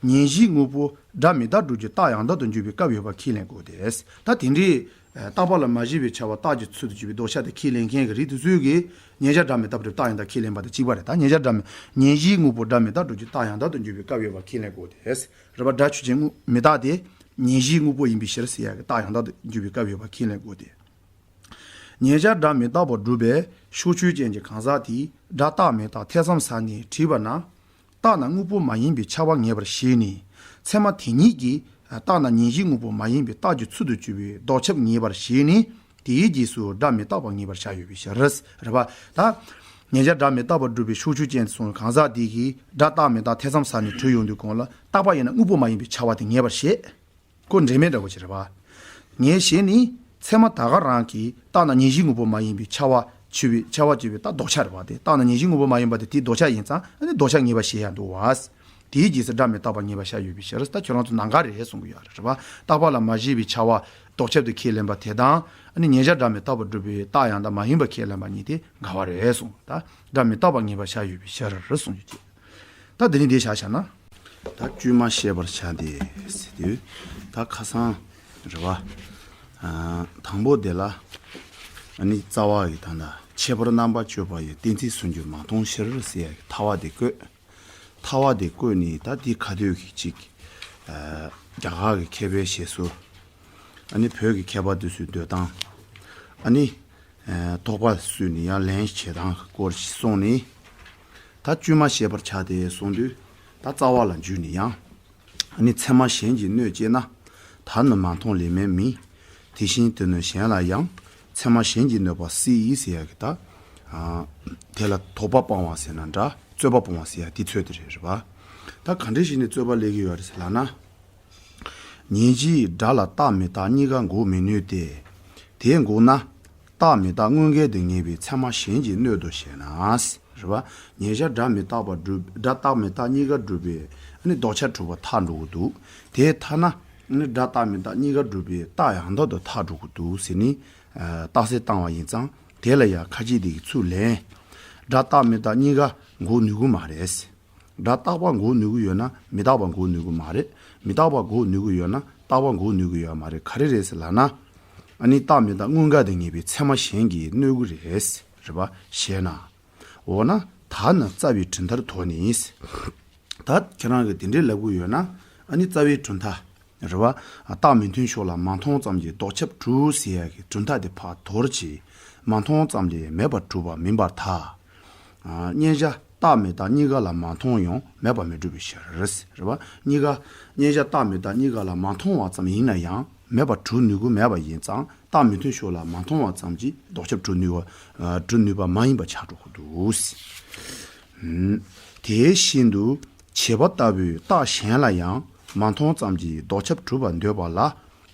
ཉན་གཞིའི་དངོས་པོ་སྒྲ་མི་རྟག་སྒྲུབ་ཀྱི་རྟགས་ཡང་དག་ཏུ་འཇུག་པའི་སྐབས་ཡོད་པ་ཁས་ལེན་དགོས་ཏེ། ད་དེ་འདྲའི། ཨ། རྟག་པ་ལ་མ་བཞེད་པའི་ཆ་བ་རྟགས་ཀྱི་ཚུལ་དུ་གྱུར་པའི་ལྡོག་ཁྱབ་དེ་ཁས་ལེན་མཁན་གྱི་རིགས་དེ་ཚོས་ཀྱིས་ཉན་བྱ་སྒྲ་མི་རྟག་སྒྲུབ་རྟགས་ཡང་དག་ཁས་ལེན་པ་དང་གཅིག་པ་རེད། ད་ཉན་བྱ་སྒྲ་མི། ཉན་གཞིའི་དངོས་པོ་སྒྲ་མི་རྟག་སྒྲུབ་ཀྱི་རྟགས་ཡང་དག་ཏུ་འཇུག་པའི་སྐབས་ཡོད་པ་ཁས་ལེན་དགོས་ཏེ། རེད་པ། སྒྲ་ཆོས་ཅན་དངོས་མི་རྟག་སྟེ། ཉན་གཞིའི་དངོས་པོ་ཡིན་པའི་ཕྱིར་ཟེར་ཡག་གི་རྟགས་ཡང་དག་ཏུ་འཇུག་པའི་སྐབས་ཡོད་པ་ཁས་ལེན་དགོས་ཏེ། ཉན་བྱ་སྒྲ་མི་རྟག་པར་སྒྲུབ་པའི་ཕྱོགས་ཆོས་ཅན་གྱི་གང་ཟག་དེས་སྒྲ་རྟག་མི་རྟག་ཐེ་ཚོམ་ཟ་ནས་དྲིས་པ་ན། རྟག་ན་དངོས་པོ་མ་ཡིན་པའི་ཁྱབ་པ་ངེས་པར་བཞེད་ནས། ཚད་མ་དེ་ཉིད་ཀྱིས་རྟག་ན་ཉན་གཞིའི་དངོས་པོ་མ་ཡིན་པའི་རྟགས་ཀྱི་ཚུལ་དུ་གྱུར་པའི་ལྡོག་ཁྱབ་ངེས་པར་བཞེད་ནས། དེའི་རྗེས་སུ་སྒྲ་མི་རྟག་པ་ངེས་པར་བྱ་ཡོད་པའི་ཕྱིར། རེད་པ། ད། ཉན་བྱ་སྒྲ་མི་རྟག་པར་སྒྲུབ་པའི་ཕྱོགས་ཆོས་ཅན་དུ་སོང་བའི་གང་ཟག་དེ་གིས་སྒྲ་རྟག་མི་རྟག་ཐེ་ཚོམ་ཟ་ནས་དྲིས་ཡོང་དུས་གོང་ལ་རྟག་པ་ཡིན་ན་དངོས་པོ་མ་ཡིན་པའི་ཁྱབ་པ་དེ་ངེས་པར་བཞེད། ཁོ་འབྲེལ་མེད་འདྲ་བོ་ཅིག་རེད་པ། ངས་བྱས་ནས་ཚད་མ་ད་ག་རང་གིས་རྟག་ན་ཉན་གཞིའི་དངོས་པོ་མ་ཡིན་པའི་ཁྱབ་པ་ཆོད་པའི་ཁྱབ་པ་ཆོད་པའི་རྟགས་ལྡོག་ཁྱབ་རེད་པ། དེ་རྟག་ན་ཉན་གཞིའི་དངོས་པོ་མ་ཡིན་པ་དེ་དེའི་ལྡོག་ཁྱབ་ཡིན་ཙང་ཨ་ནི་ལྡོག་ཁྱབ་ངེས་པར་བཞེད་ཡ་འདུག་བ། དེའི་རྗེས་སུ་སྒྲ་མི་རྟག་པ་ངེས་པར་བྱ་ཡོད་པའི་ཕྱིར། ད་ཁྱོད་རང་ཚོ་ནམ་མཁའ་རེད་གསུང་གི་ཡོད་རེད་པ། རྟག་པ་ལ་མ་བཞེད་པའི་ཁྱབ་པ་ལྡོག་ཁྱབ་ཏུ་ཁས་ལེན་པ་དེ་དང་ཨ་ནི་ཉན་བྱ་སྒྲ་མི་རྟག་པར་སྒྲུབ་པའི་རྟགས་ཡང་དག་མ་ཡིན་པ་ཁས་ལེན་པ་གཉིས་དེ་འགལ་བ་རེད་གསུངས། ད་སྒྲ་མི་རྟག་པ་ངེས་པར་བྱ་ཡོད་པའི་ཕྱིར་གསུངས་ཡོད་ཀྱི། ད་འདི་ནི་འདི་བཞག་བཞག་ན། ད་དཀྱུས་མ་བཤད་པར་བྱ་སྟེ་ཟེར་དུས། ད་ཁ་སང་རེད་པ། ཨ། དང་པོ་དེ་ལ་ཨ་ནི་རྩ་བ་ཡི་ད་ལྟ་ཁྱད་པར་རྣམ་པ་གཅོད་པ་ཡི་གཏན་ཚིགས་སུ་འགྱུར་མ་མཐོང་ཕྱིར་ཟེར་ཡ་གི་ཐ་བ་དེ་བཀོད། ཐ་བ་དེ་བཀོད་ནས་ད་འདི་ཁ་ཐོད་ཀྱི་གཅིག་ཨ། རྒྱ་གར་གྱི་མཁས་པའི་བཞེད་སྲོལ། ཨ་ནི་བོད་ཀྱི་མཁས་པ་དེ་ཚོའི་འདོད་སྟངས། ཨ་ནི། ཨ། དོགས་པ་བཟོས་ནས་ཡང་ལན་བྱེད་སྟངས་ཀྱི་སྐོར་ཞིག་གསུངས་ནས། ད་དཀྱུས་མ་བཤད་པར་བྱ་སྟེ་གསུངས་དུས། ད་རྩ་བ་ལ་འཇུས་ནས་ཡང་། ཨ་ནི་ཚད་མ་གཞན་གྱིས་གནོད་བསྐྱེད་ན། ད་ནི་མ་མཐོང་ལས་མེད་མིན། དེ་བཞིན་དུ་ནི་གཞན་ལ་ཡང་། ཚད་མ་གཞན་གྱིས་གནོད་པ་སྲིད་ཟེར་ཡ་གི་ད། ཨ། དེ་ལ་དོགས་པ་སྤང་བ་ཟེར་ན་འདྲ། རྩོད་པ་སྤོང་བ་ཟེར་ཡ་དེ་ཚོད་དེ་རེད་རེད་པ། ད་ག་འདྲ་ཞིག་ནས་རྩོད་པ་སླེབས་ཀྱི་ཡོད་རེད་ཟེར་ལབ་ན། ཉན་གཞིའི་སྒྲ་ལ་རྟག་མི་རྟག་གཉིས་ཀ་འགོག་མི་ནུས་ཏེ། དེ་འགོག་ན། རྟག་མི་རྟག་དངོས་འགལ་དུ་ངེས་པའི་ཚད་མ་གཞན་གྱི་སྣོད་དུ་བཤད་ན། རེད་པ། ཉན་བྱ་སྒྲ་མི་རྟག་པ་སྒྲུབ། སྒྲ་རྟག་མི་རྟག་གཉིས་ཀ་སྒྲུབ་པའི་ཨ་ནི་ལྡོག་ཁྱབ་གྲུབ་པ་ཐལ་འགྲོ་གི་འདུག་དེ་ཐལ་ན་ཨ་ནི་སྒྲ་རྟག་མི་རྟག་གཉིས་ཀ་སྒྲུབ་པའི་རྟགས་ཡང་དག་ཏུ་ཐལ་འགྲོ་གི་འདུག་ཟེར་ནས་རྟགས་གསལ་བཏང་བ་ཡིན་ཙང་། དེ་ལ་ཡང་ཁ་ཅིག་དེ་གི་ཚུར་ལན། སྒྲ་རྟག་མི་རྟག་གཉིས་ཀ་འགོག་ནུས་ཀྱི་མ་རེད། སྒྲ་རྟག་པ་འགོག་ནུས་ཀྱི་ཡོད་ན་མི་རྟག་པ་འགོག་ནུས་ཀྱི་མ་རེད། མི་རྟག་པ་འགོག་ནུས་ཀྱི་ཡོད་ན་རྟག་པ་འགོག་ནུས་ཀྱི་ཡོད་མ་རེད། ག་རེ་རེད་ཟེར་ལབ་ན། ཨ་ནི་རྟག་མི་རྟག་དངོས་འགལ་དུ་ངེས་པའི་ཚད་མ་གཞན་གྱི་སྣོད་ཀྱི་རེད། རེད་པ། ཞེ་ན། འོ་ན་ད་ནི་རྩ་བའི་གྲུབ་མཐར་དོགས་ནས། ད་ཁྱེད་རང་གིས་དེ་འདྲའི་ལབ་ཀྱི་ཡོད་ན། ཨ་ནི་རྩ་བའི་གྲུབ་མཐའ། རེད་པ། རྟགས་མི་མཐུན་ཕྱོགས་ལ་མ་མཐོང་ཙམ་གྱིས་ལྡོག་ཁྱབ་གྲུབ་ཟེར་ཡ་གི་གྲུབ་མཐའ་དེ་ཕར་དོར་བྱས། མ་མཐོང་ཙམ་ལས་མེད་པར་གྲུབ་པ་མིན་པར་ཐལ། ཨ། མཉན་བྱ་རྟག་མི་རྟག་གཉིས་ཀ་ལ་མ་མཐོང་ཡང་མེད་པར་མི་འགྲུབ་པའི་ཕྱིར། རེད་པ། གཉིས་ཀ། མཉན་བྱ་རྟག་མི་རྟག་གཉིས་ཀ་ལ་མ་མཐོང་བ་ཙམ་ཡིན་ན་ཡང་མེད་པར་གྲུབ་ནུས་ཀྱི་མེད་པ་ཡིན་ཙང་། རྟགས་མི་མཐུན་ཕྱོགས་ལ་མ་མཐོང་བ་ཙམ་གྱིས་ལྡོག་ཁྱབ་གྲུབ་ནུས་པ། ཨ། གྲུབ་ནུས་པ་མ་ཡིན་པ་ཆགས་འགྲོ་གི་འདུག། ཨུམ། དེ་བཞིན་དུ་བྱས་པ་ལྟ་བུའི་རྟགས་གཞན་ལ་ཡང་མ་མཐོང་ཙམ་གྱིས་ལྡོག་ཁྱབ་གྲུབ་པར་འདོད་པ་ལ།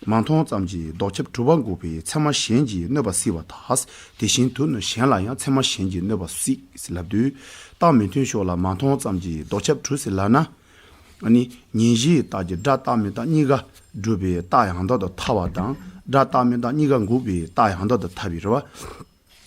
མ་མཐོང་ཙམ་གྱིས་ལྡོག་ཁྱབ་གྲུབ་པ་འགོག་པའི་ཚད་མ་གཞན་གྱིས་གནོད་པ་སྲིད་པར་ཐལ། དེ་བཞིན་དུ་ནི་གཞན་ལ་ཡང་ཚད་མ་གཞན་གྱིས་གནོད་པ་སྲིད་ལབ་དུས། རྟགས་མི་མཐུན་ཕྱོགས་ལ་མ་མཐོང་ཙམ་གྱིས་ལྡོག་ཁྱབ་གྲུབ་ཟེར་ལབ་ན། ཨ་ནི་ཉན་བྱའི་རྟགས་ཀྱི་སྒྲ་རྟག་མི་རྟག་གཉིས་ཀ་སྒྲུབ་པའི་རྟགས་ཡང་དག་ཏུ་ཐལ་བ་དང་། སྒྲ་རྟག་མི་རྟག་གཉིས་ཀ་འགོག་པའི་རྟགས་ཡང་དག་ཏུ་ཐལ་བའི་རེད་པ།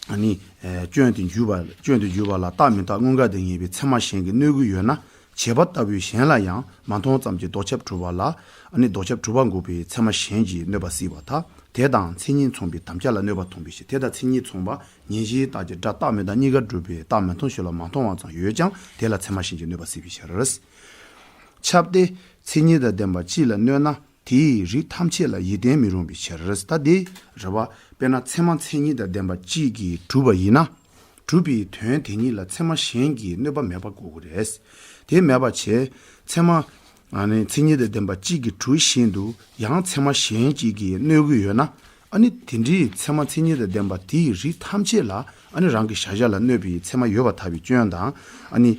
ཨ་ནི། ཨེ། སྐྱོན་དུ་འགྱུར་བ། སྐྱོན་དུ་འགྱུར་བ་ལ་རྟགས་མི་རྟག་དངོས་འགལ་དུ་ངེས་པའི་ཚད་མ་གཞན་གྱི་སྣོད་ཀྱི་ཡོད་ན། བྱས་པ་ལྟ་བུའི་གཞན་ལ་ཡང་མ་མཐོང་ཙམ་གྱིས་ལྡོག་ཁྱབ་གྲུབ་པ་ལ། ཨ་ནི་ལྡོག་ཁྱབ་གྲུབ་པ་འགོག་པའི་ཚད་མ་གཞན་གྱིས་གནོད་པ་སྲིད་པར་ཐལ། དེ་དང་མཚན་ཉིད་མཚུངས་པའི་དམ་བཅའ་ལ་གནོད་པ་མཐོང་བའི་ཕྱིར། དེ་དང་མཚན་ཉིད་མཚུངས་པ། ཉན་བྱའི་རྟགས་ཀྱི་སྒྲ་རྟག་མི་རྟག་གཉིས་ཀ་སྒྲུབ་པའི་རྟགས་མི་མཐུན་ཕྱོགས་ལ་མ་མཐོང་བ་ཙམ་ཡོད་ཀྱང་དེ་ལ་ཚད་མ་གཞན་གྱིས་གནོད་པ་སྲིད་པའི་ཕྱིར། ཁྱབ་སྟེ། མཚན་ཉིད་དང་ལྡན་པ་གཅིག་ལ་གནོད་ན། དེའི་རིགས་ཐམས་ཅད་ལ་ཡིད་བརྟན་མི་རུང་བའི་ཕྱིར། ད་དེ་རེད་པ། དཔེར་ན་ཚད་མ་མཚན་ཉིད་དང་ལྡན་པ་གཅིག་གིས་གྲུབ་པ་ཡིན་ན། གྲུབ་པའི་དོན་དེ་ཉིད་ལ་ཚད་མ་གཞན་གྱིས་གནོད་པ་མེད་པ་དགོས་ཀྱི་རེད། དེ་མེད་པ་བྱས། ཚད་མ། ཨ་ནི་མཚན་ཉིད་དང་ལྡན་པ་གཅིག་གིས་གྲུབ་བཞིན་དུ་ཡང་ཚད་མ་གཞན་གཅིག་གིས་གནོད་ཀྱི་ཡོད་ན། ཨ་ནི་དེ་འདྲའི་ཚད་མ་མཚན་ཉིད་དང་ལྡན་པ་དེའི་རིགས་ཐམས་ཅད་ལ་ཨ་ནི་རང་གི་བྱ་བྱེད་ལ་གནོད་པའི་ཚད་མ་ཡོད་པར་ཐལ་བའི་སྐྱོན་དང་། ཨ་ནི་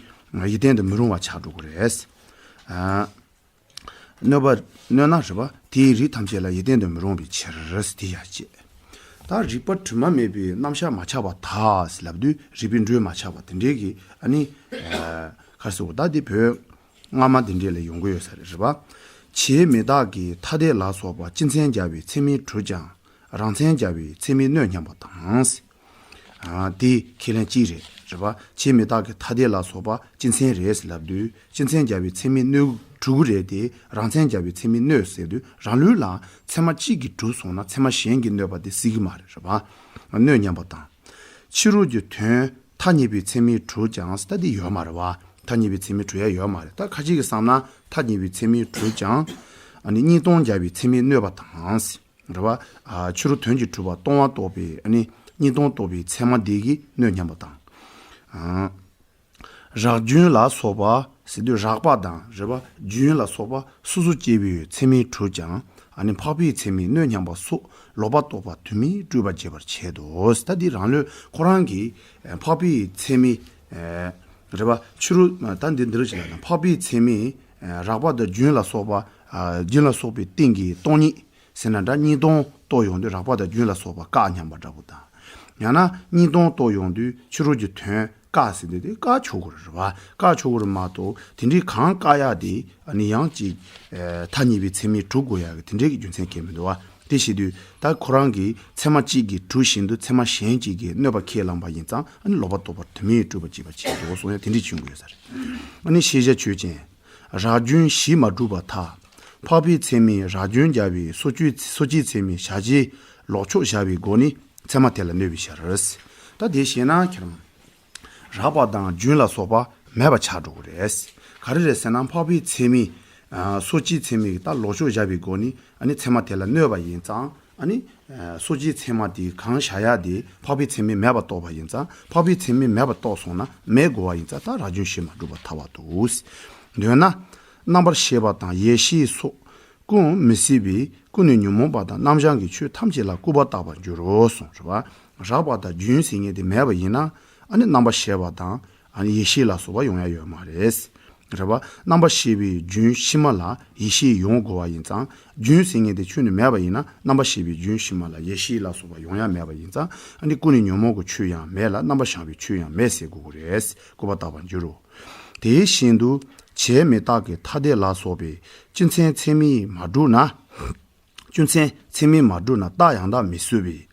ཡིད་བརྟན་དུ་མི་རུང་བ་ཆགས་འགྲོ་གི་རེད། ཨ། གནོད་པ། གནོད་ན་རེད་པ། དེའི་རིགས་ཐམས་ཅད་ལ་ཡིད་བརྟན་དུ་མི་རུང་བའི་ཕྱིར་དེ་ཡང་བྱས། ད་རིགས་པ་དྲི་མ་མེད་པའི་རྣམ་གཞག་མ་ཁྱབ་པར་ཐལ་ཟེར་ལབ་དུས། རིགས་པའི་འགྲོས་མ་ཁྱབ་པ་དེ་འདྲའི་གི། ཨ་ནི། ཨ། ག་རེ་ཟེར་དགོས། ད་འདི་བོད་སྔ་མ་དེ་འདྲའི་ལ་ཡོང་གི་ཡོད་ས་རེད། རེད་པ། བྱས་མི་རྟག་གི་ཐ་དད་ལ་སོགས་པ་སྤྱི་མཚན་སྦྱར་བའི་ཚད་མས་གྲུབ་ཀྱང་རང་མཚན་སྦྱར་བའི་ཚད་མས་གནོད་སྙམ་པ་དང་། ཨ། དེ་ཁས་ལེན་གཅིག་རེད། རེད་པ། བྱས་མི་རྟག་གི་ཐ་དད་ལ་སོགས་པ་སྤྱི་མཚན་རེད་ལབ་དུས། སྤྱི་མཚན་སྦྱར་བའི་ཚད་མས་གནོད་གྲུབ་ཀྱི་རེད་དེ། རང་མཚན་སྦྱར་བའི་ཚད་མས་གནོད་ཟེར་དུས། རང་ལུགས་ལ་ཚད་མ་གཅིག་གིས་གྲུབ་སོང་ན་ཚད་མ་གཞན་གྱིས་གནོད་པ་དེ་སྲིད་ཀྱི་མ་རེད། རེད་པ། གནོད་སྙམ་པ་དང་། ཕྱི་རོལ་གྱི་དོན་ཐ་སྙད་པའི་ཚད་མས་གྲུབ་ཀྱང་ཟེར། ད་འདི་ཡོད་མ་རེད་པ། ཐ་སྙད་པའི་ཚད་མས་གྲུབ་ཡ་ཡོད་མ་རེད། ད་ཁ་ཅིག་གིས་བསམ་ན་ཐ་སྙད་པའི་ཚད་མས་གྲུབ་ཀྱང་། ཨ་ནི་གཉིས་སྟོང་སྦྱར་བའི་ཚད་མས་གནོད་པ་དང་། རེད་པ། ཨ། ཕྱི་རོལ་དོན་གྱིས་གྲུབ་པ་སྟོང་པ་རྟོགས་པའི། ཨ་ནི་གཉིས་སྟོང་རྟོགས་པའི་ཚད་མ་དེ་གིས་གནོད་སྙམ་པ་དང་། ཨ། རགས་རྒྱུན་ལ་སོགས་པ་ཟེར་དུས། རགས་པ་དང་། རེད་པ། རྒྱུན་ལ་སོགས་པ་སོ་སོ་སྐྱེ་བོའི་ཚད་མས་གྲུབ་ཀྱང་། ཨ་ནི་འཕགས་པའི་ཚད་མས་གནོད་སྙམ་པ་སོགས་ལོག་པར་རྟོག་པ་དུ་མས་སྤྲོས་པར་བྱེད་པར་བྱེད་དོ། ད་འདི་རང་ལུགས་ཁོ་རང་གིས། ཨ། འཕགས་པའི་ཚད་མས། ཨ། རེད་པ། ཕྱི་རོལ། ད་འདི་འདི་རུ་ཅིག་ལ་ན། འཕགས་པའི་ཚད་མས། ཨ། རགས་པ་དང་རྒྱུན་ལ་སོགས་པ། ཨ། རྒྱུན་ལ་སོགས་པའི་སྟེང་གི་སྟོང་ཉིད་ཟེར་ན་འདྲ། གཉིས་སྟོང་རྟོགས་ཡོང་དུས་རགས་པ་དང་རྒྱུན་ལ་སོགས་པ་བཀག་སྙམ་པ་འདྲ་པོ་དང་། ཡང་ན་གཉིས་སྟོང་རྟོགས་ཡོང་དུས་ཕྱི་རོལ་གྱི་དོན་བཀག་ཟེར་དུས་དེ་བཀག་ཆོག་གི་རེད་པ། བཀག་ཆོག་གི་རེད་མ་གཏོགས། དེ་འདྲའི་གང་བཀག་ཡག་དེ་ཨ་ནི་ཡང་ཅིག་ཨ། ཐ་སྙད་པའི་ཚད་མས་གྲུབ་དགོས་ཡག་གི་དེ་འདྲའི་གི་རྒྱུ་མཚན་གང་ཡང་མི་འདུག་པ། དེ་བྱེད་དུས་ད་ཁོ་རང་གིས་ཚད་མ་གཅིག་གིས་གྲུབ་བཞིན་དུ་ཚད་མ་གཞན་གཅིག་གིས་གནོད་པ་ཁས་བླངས་པ་ཡིན་ཙང་། ཨ་ནི་ལོག་པར་རྟོག་པ་དུ་མས་སྤྲོས་པར་བྱེད་པར་བྱེད་དོ་གསུངས་ཡ་དེ་འདྲའི་བྱུང་དགོས་ས་རེད། ཨ་ནི་ཤེས་བྱ་ཆོས་ཅན། རགས་རྒྱུན་གཞི་མ་གྲུབ་པར་ཐལ། འཕགས་པའི་ཚད་མས་རགས་རྒྱུན་སྦྱར་བའི་སོ་སྐྱེ། སོ་སྐྱེའི་ཚད་མས་བྱ་བྱེད་ལོག་ཕྱོགས་སྦྱར་བའི་སྒོ་ནས་ཚད་མ་དེ་ལ་གནོད་པའི་ཕྱིར། ད་དེ་བྱས་ན་ཁྱེད་རང་རགས་པ་དང་རྒྱུན་ལ་སོགས་པ་མེད་པ་ཆགས་འགྲོ་གི་རེད། ག་རེ་རེད་ཟེར་ན། འཕགས་པའི་ཚད་མས། ཨ། སོ་སྐྱེའི་ཚད་མས་ད་ལོག་ཕྱོགས་སྦྱར་བའི་སྒོ་ནས་ཨ་ནི་ཚད་མ་དེ་ལ་གནོད་པ་ཡིན་ཙང་། ཨ་ནི། ཨ། སོ་སྐྱེའི་ཚད་མ་དེ་གང་བཞག་ཡག་དེ་འཕགས་པའི་ཚད་མས་མེད་པར་རྟོགས་པ་ཡིན་ཙང་། འཕགས་པའི་ཚད་མས་མེད་པར་རྟོགས་སོང་ན་མེད་དགོས་པ་ཡིན་ཙང་། ད་རགས་རྒྱུན་གཞི་མ་གྲུབ་པར་ཐལ་བར་འདུག། འདོད་ན། རྣམ་པར་ཤེས་པ་དང་ཡེ་ཤེས་སོགས་ཀུན་མི་སྲིད་པས། ཀུན་ནས་ཉོན་མོངས་པ་དང་རྣམ་བྱང་གི་ཆོས་ཐམས་ཅད་ལ་སྐུར་པ་བཏགས་པར་འགྱུར་རོ་གསུངས། རེད་པ། རགས་པ་དང་རྒྱུན་ཟེར་མཁན་དེ་མེད་པ་ཡིན་ན། ཨ་ནི་རྣམ་པར་ཤེས་པ་དང་། ཨ་ནི་ཡེ་ཤེས་ལ་སོགས་པ་ཡོང་ཡ་ཡོད་མ་རེད། རེད་བ། རྣམ་པར་ཤེས་པའི་རྒྱུན་ཕྱི་མ་ལ་ཡེ་ཤེས་ཡོང་དགོས་པ་ཡིན་ཙང་། རྒྱུན་ཟེར་མཁན་དེ་ཆོས་ནི་མེད་པ་ཡིན་ན། རྣམ་པར་ཤེས་པའི་རྒྱུན་ཕྱི་མ་ལ་ཡེ་ཤེས་ལ་སོགས་པ་ཡོང་ཡ་མེད་པ་ཡིན་ཙང་། ཨ་ནི་ཀུན་ནས་ཉོན་མོངས་ཀྱི་ཆོས་ཡང་མེད་ལ། རྣམ་པར་བྱང་བའི་ཆོས་ཡང་མེད་ཟེར་དགོས་ཀྱི་རེད། སྐུར་པ་བཏབ་པར་འགྱུར་རོ། དེ་བཞིན་དུ་བྱས་མི་རྟག་གི་ཐ་དད་ལ་སོགས་པའི་སྤྱི་མཚན་ཚད་མས་མ་གྲུབ་ན། སྤྱི་མཚན་ཚད་མས་མ་གྲུབ་ན་རྟགས་ཡང་དག་མི་བཟོད་པས།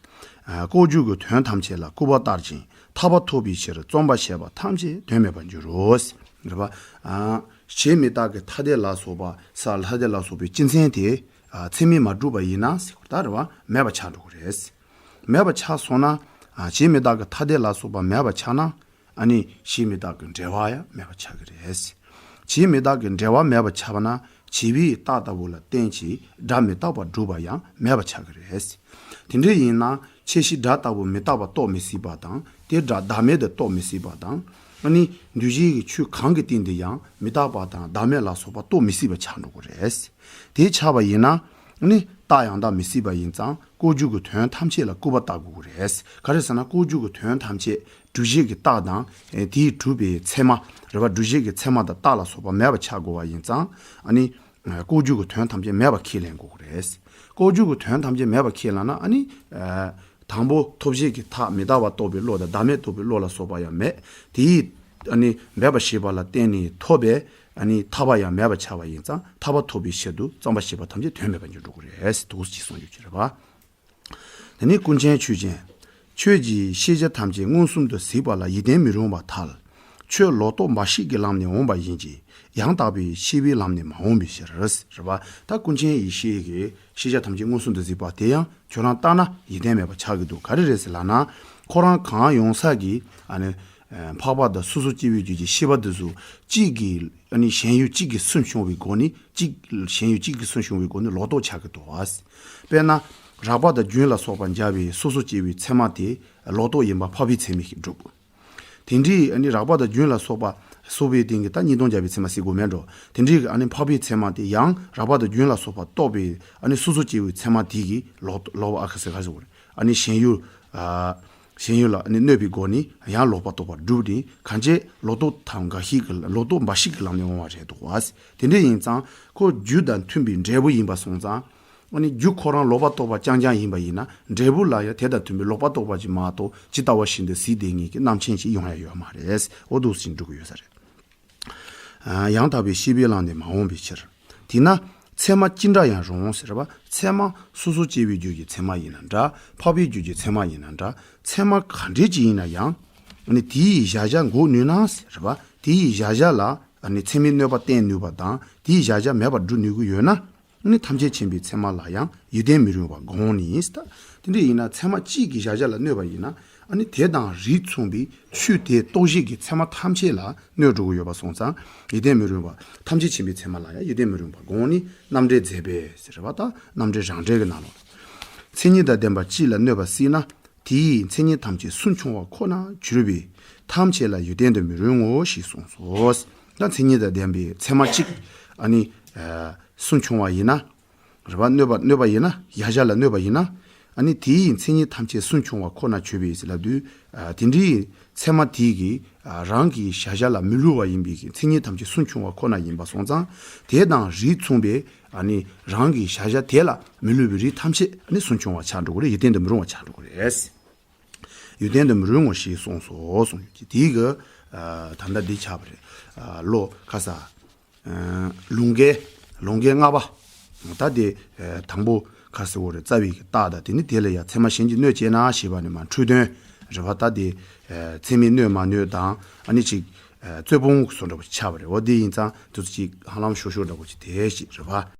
ཨ། ལྐོག་གྱུར་གྱི་དོན་ཐམས་ཅད་ལ་སྐུར་པ་བཏབ་ཅིང་ཐར་པ་ཐོབ་པའི་ཕྱིར་རྩོམ་པར་བྱས་པ་ཐམས་ཅད་དོན་མེད་པར་འགྱུར་རོ། རེད་པ། ཨ། བྱས་མི་རྟག་གི་ཐ་དད་ལ་སོགས་པ་ས་ཐ་དད་ལ་སོགས་པའི་སྤྱི་མཚན་དེ། ཨ། ཚད་མས་མ་གྲུབ་པ་ཡིན་ན་ཟེར་བ་ད་རེད་པ། མེད་པ་ཆགས་འགྲོ་གི་རེད། མེད་པ་ཆགས་སོང་ན། ཨ། བྱས་མི་རྟག་གི་ཐ་དད་ལ་སོགས་པ་མེད་པ་ཆགས་ན། ཨ་ནི་བྱས་མི་རྟག་གི་འབྲེལ་བ་ཡང་མེད་པ་ཆགས་ཀྱི་རེད། བྱས་མི་རྟག་གི་འབྲེལ་བ་མེད་པ་ཆགས་པ་ན། བྱས་པའི་རྟགས་ལྟ་བུ་ལ་བརྟེན་ཅིང་སྒྲ་མི་རྟག་པར་སྒྲུབ་པ་ཡང་མེད་པ་ཆགས་ཀྱི་རེད། དེ་འདྲ་ཡིན་ན་ཁྱད་གཞི་སྒྲ་ལྟ་བུ་མི་རྟག་པ་རྟོགས་མི་སྲིད་པ་དང་། དེ་སྒྲ་བདག་མེད་དུ་རྟོགས་མི་སྲིད་པ་དང་། ཨ་ནི་འདུས་བྱས་ཀྱི་ཆོས་གང་གི་སྟེང་དུ་ཡང་མི་རྟག་པ་དང་བདག་མེད་ལ་སོགས་པ་རྟོགས་མི་སྲིད་པ་ཆགས་འགྲོ་གི་རེད། དེ་ཆགས་པ་ཡིན་ན། ནི་རྟགས་ཡང་དག་མི་སྲིད་པ་ཡིན་ཙང་། ལྐོག་གྱུར་གྱི་དོན་ཐམས་ཅད་ལ་སྐུར་པ་བཏབ་དགོས་ཀྱི་རེད། ག་རེ་ཟེར་ན། ལྐོག་གྱུར་གྱི་དོན་ཐམས་ཅད་སྒྲུབ་བྱེད་ཀྱི་རྟགས་དང་། ཨེ། དེས་གྲུབ་པའི་ཚད་མ། རེད་པ། སྒྲུབ་བྱེད་ཀྱི་ཚད་མ་དང་རྟགས་ལ་སོགས་པ་མེད་པ་ཆགས་དགོས་པ་ཡིན་ཙང་། ཨ་ནི་ལྐོག་གྱུར་གྱི་དོན་ཐམས་ཅད་མེད་པ་ཁས་ལེན་དགོས་ཀྱི་རེད། ལྐོག་གྱུར་གྱི་དོན་ཐམས་ཅད་མེད་པ་ཁས་ལེན་ན། ཨ་ནི། ཨ། དང་པོ་ཐོབ་བྱེད་ཀྱི་མཐའ་མི་རྟག་པ་རྟོགས་པའི་བློ་དང་། བདག་མེད་རྟོགས་པའི་བློ་ལ་སོགས་པ་ཡང་མེད། དེའི། ཨ་ནི་མེད་པར་ཤེས་པ་ལ་བརྟེན་ནས་ཐོབ་པའི། ཨ་ནི་ཐར་པ་ཡང་མེད་པ་ཆགས་པ་ཡིན་ཙང་། ཐར་པ་ཐོབ་པའི་ཕྱིར་དུ་རྩོམ་པར་བྱས་པ་ཐམས་ཅད་དོན་མེད་པར་འགྱུར་འགྲོ་གི་རེད། འདུག་སེ་གསུངས་ཡོད་ཀྱི་རེད་པ། དེ་ནས་ཀུན་མཁྱེན་ཆོས་ཅན། ཁྱོད་ཀྱིས་ཤེས་བྱ་ཐམས་ཅད་མངོན་སུམ་དུ་གཟིགས་པ་ལ་ཡིད་བརྟན་མི་རུང་བར་ཐལ། ཁྱོད་ལོག་རྟོག་འབའ་ཞིག་གི་ལམ་ནས་འོངས་པ་ཡིན་གྱི། ཡང་དག་པའི་ཤེས་པའི་ལམ་ནས་མ་འོངས་པའི་ཕྱིར། རེད་པ། ད་ཀུན་མཁྱེན་ཡེ་ཤེས་ཀྱིས་ཤེས་བྱ་ཐམས་ཅད་མངོན་སུམ་དུ་གཟིགས་པ་དེ་ཡང་ཁྱོད་རང་ལྟ་ན་ཡིད་བརྟན་མེད་པ་ཆགས་ཀྱི་འདུག། ག་རེ་རེད་ཟེར་ལབ་ན། ཁོ་རང་གང་ཡོང་ས་གི། ཨ་ནི། ཨ། འཕགས་པ་དང་སོ་སོ་སྐྱེ་བོའི་རྒྱུད་ཀྱི་ཤེས་པ་དེ་ཚོ་གཅིག་གིས། ཨ་ནི་ཞེན་ཡུལ་གཅིག་གིས་སུན་ཕྱུང་བའི་སྒོ་ནས། གཅིག་ཞེན་ཡུལ་གཅིག་གིས་སུན་ཕྱུང་བའི་སྒོ་ནས་ལོག་རྟོག་ཆགས་ཀྱི་འདུག། དཔེར་ན། རགས་པ་དང་རྒྱུན་ལ་སོགས་པ་སྦྱར་བའི་སོ་སོ་སྐྱེ་བོའི་ཚད་མ་དེ་ལོག་རྟོག་ཡིན་པ་འཕགས་པའི་ཚད་མས་སྒྲུབ། དེ་འདྲའི། ཨ་ནི་རགས་པ་དང་རྒྱུན་ལ་སོགས་པ་སོགས་པའི་སྟེང་གི་ད་གཉིས་སྟོང་སྦྱར་བའི་ཚད་མ་ཟེར་དགོས་མེད་འགྲོ། དེ་འདྲའི་གི། ཨ་ནི་འཕགས་པའི་ཚད་མ་དེ་ཡང་རགས་པ་དང་རྒྱུན་ལ་སོགས་པ་རྟོགས་པའི། ཨ་ནི་སོ་སོ་སྐྱེ་བོའི་ཚད་མ་དེ་གིས་ལོག་ལོག་པ། ཨ། ཁ་ཟེར་ག་ཟེར་དགོས་རེད། ཨ་ནི་ཞེན་ཡུལ། ཨ། ཞེན་ཡུལ་ལ། ཨ་ནི་གནོད་པའི་སྒོ་ནས་ཡང་ལོག་པར་རྟོག་པ་སྒྲུབ་སྟེ། གང་བྱས་ལོག་རྟོག་དང་འགའ་ཞིག་གི། ལོག་རྟོག་འབའ་ཞིག་གི་ལམ་ནས་འོང་བ་རེད་འདུག་པ། དེ་འདྲ་ཡིན་ཙང་ཁོ་རྒྱུ་དང་མཐུན་པའི་འབྲས་བུ་ཡིན་པ་སོང་ཙང་། ཨ་ནི་རྒྱུ་ཁོ་རང་ལོག་པར་རྟོག་པ་རྐྱང་རྐྱང་ཡིན་པ་ཡིན་ན། འབྲས་བུ་ལ་ཡང་དེ་དང་མཐུན་པའི་ལོག་པར་རྟོག་པ་ཅིག་མ་གཏོགས་ཇི་ལྟ་བ་བཞིན་དུ་གཟིགས་བསྡད་མཁན་གྱི་རྣམ་མཁྱེན་ཅིག་ཡོང་ཡ་ཡོད་མ་རེད། འོ་འདུག་སེ་འགྲོ་གི་ཡོད་ས་རེད། ཨ། ཡང་དག་པའི་ཤེས་པའི་ལམ་ནས་མ་འོངས་པའི་ཕྱིར། དེས་ན་ཚད་མ་ཅི་འདྲ་ཡང་རུང་ཟེར་བ། ཚད་མ་སོ་སོ་སྐྱེ་བོའི་རྒྱུད་ཀྱི་ཚད་མ་ཡིན་ན་འདྲ། འཕགས་པའི་རྒྱུད་ཀྱི་ཚད་མ་ཡིན་ན་འདྲ། ཚད་མ་ག་འདྲས་ཅིག་ཡིན་ན་ཡང་། ཨ་ནི་དེ་ཡི་གཞལ་བྱ་འགོག་ནུས་ན་ཟེར་བ། དེ་ཡི་གཞལ་བྱ་ལ། ཨ་ནི་ཚད་མས་གནོད་པ་བསྟན་ནུས་པ་དང་། དེ་ཡི་གཞལ་བྱ་མེད་པར་སྒྲུབ་ནུས་ཀྱི་ཡོད་ན། ཨ་ནི་ཐམས་ཅད་མཁྱེན་པའི་ཚད་མ་ལ་ཡང་ཡིད་བརྟན་མི་རུང་བར་དགོངས་ནས། ད་དེ་འདྲ་ཡིན་ན་ཚད་མ་གཅིག་གི་གཞལ་བྱ་ལ་གནོད་པ་ཡིན་ན། ཨ་ནི་དེ་དང་རིགས་མཚུངས་པའི་ཆོས་དེ་རྟོགས་བྱེད་ཀྱི་ཚད་མ་ཐམས་ཅད་ལ་གནོད་འགྲོ་གི་ཡོད་པ་སོང་ཙང་། ཡིད་བརྟན་མི་རུང་བ། ཐམས་ཅད་མཁྱེན་པའི་ཚད་མ་ལ་ཡང་ཡིད་བརྟན་མི་རུང་བར་དགོངས་ནས། རྣམ་འགྲེལ་མཛད་པས་ཟེར་བ་དང་། རྣམ་འགྲེལ་རང་འགྲེལ་གྱི་ནང་ལོགས། མཚན་ཉིད་དང་ལྡན་པ་གཅིག་ལ་གནོད་པ་སྲིད་ན། དེའི་མཚན་ཉིད་ཐམས་ཅད་སུན་ཕྱུང་བ་ཁོ་ན་གྱུར་པས། ཐམས་ཅད་ལ་ཡིད་བརྟན་དུ་མི་རུང་ངོ་ཞེས་གསུངས་སོ། ད་མཚན་ཉིད་དང་ལྡན་པའི་ཚད་མ་གཅིག། ཨ་ནི། ཨ། སུན་ཕྱུང་བ་ཡིན་ན། རེད་པ། གནོད་པ། གནོད་པ་ཡིན་ན། གཞལ་བྱ་ལ་གནོད་པ་ཡིན་ན། ཨ་ནི་དེའི་མཚན་ཉིད་ཐམས་ཅད་སུན་ཕྱུང་བ་ཁོ་ན་གྱུར་པས་ཟེར་ལབ་དུས། ཨ། དེ་འདྲའི་ཚད་མ་དེ་གིས། ཨ། རང་གི་གཞལ་བྱ་ལ་མི་བསླུ་བ་ཡིན་པའི་གི་མཚན་ཉིད་ཐམས་ཅད་སུན་ཕྱུང་བ་ཁོ་ན་ཡིན་པ་སོང་ཙང་། དེ་དང་རིགས་མཚུངས་པའི། ཨ་ནི་རང་གི་གཞལ་བྱ་དེ་ལ་མི་བསླུ་བའི་རིགས་ཐམས་ཅད། ཨ་ནི་སུན་ཕྱུང་བ་ཆགས་འགྲོ་གི་རེད། ཡིད་བརྟན་དུ་མི་རུང་བ་ཆགས་འགྲོ་གི་རེད། ཡིད་བརྟན་དུ་མི་རུང་ངོ་ཞེས་གསུངས་སོ་གསུངས་ཡོད་ཀྱི། དེའི་གི། ཨ། ད་ལྟ་འདི་ཆགས་པ་རེད། ཨ། བློ་ཁ་ས། ཨ། ལུང་འགལ། ལུང་འགལ་ལྔ་པ། ད་དེ། ཨ། དང་པོ་ག་ཟེར་བ་རེད། རྩ་བའི་གི་རྟགས་དང་། དེ་ནི་དེ་ལ་ཡང་ཚད་མ་གཞན་གྱིས་གནོད་བྱས་ན་ཞེས་པ་ནས་མར་འཁྲུལ་དོན། རེད་པ། ད་དེ། ཨ། ཚད་མས་གནོད་མ་གནོད་དང་། ཨ་ནི་ཅིག། ཨ། རྩོད་སྤོང་བཟོ་འདྲ་པོ་ཆགས་པ་རེད། འོ་དེ་ཡིན་ཙང་དུས་ཚོད་ཅིག་ཧ་ལམ་ཤོར་ཤོར་འདྲ་པོ་ཅིག་དེ་ཞིག་རེད་པ།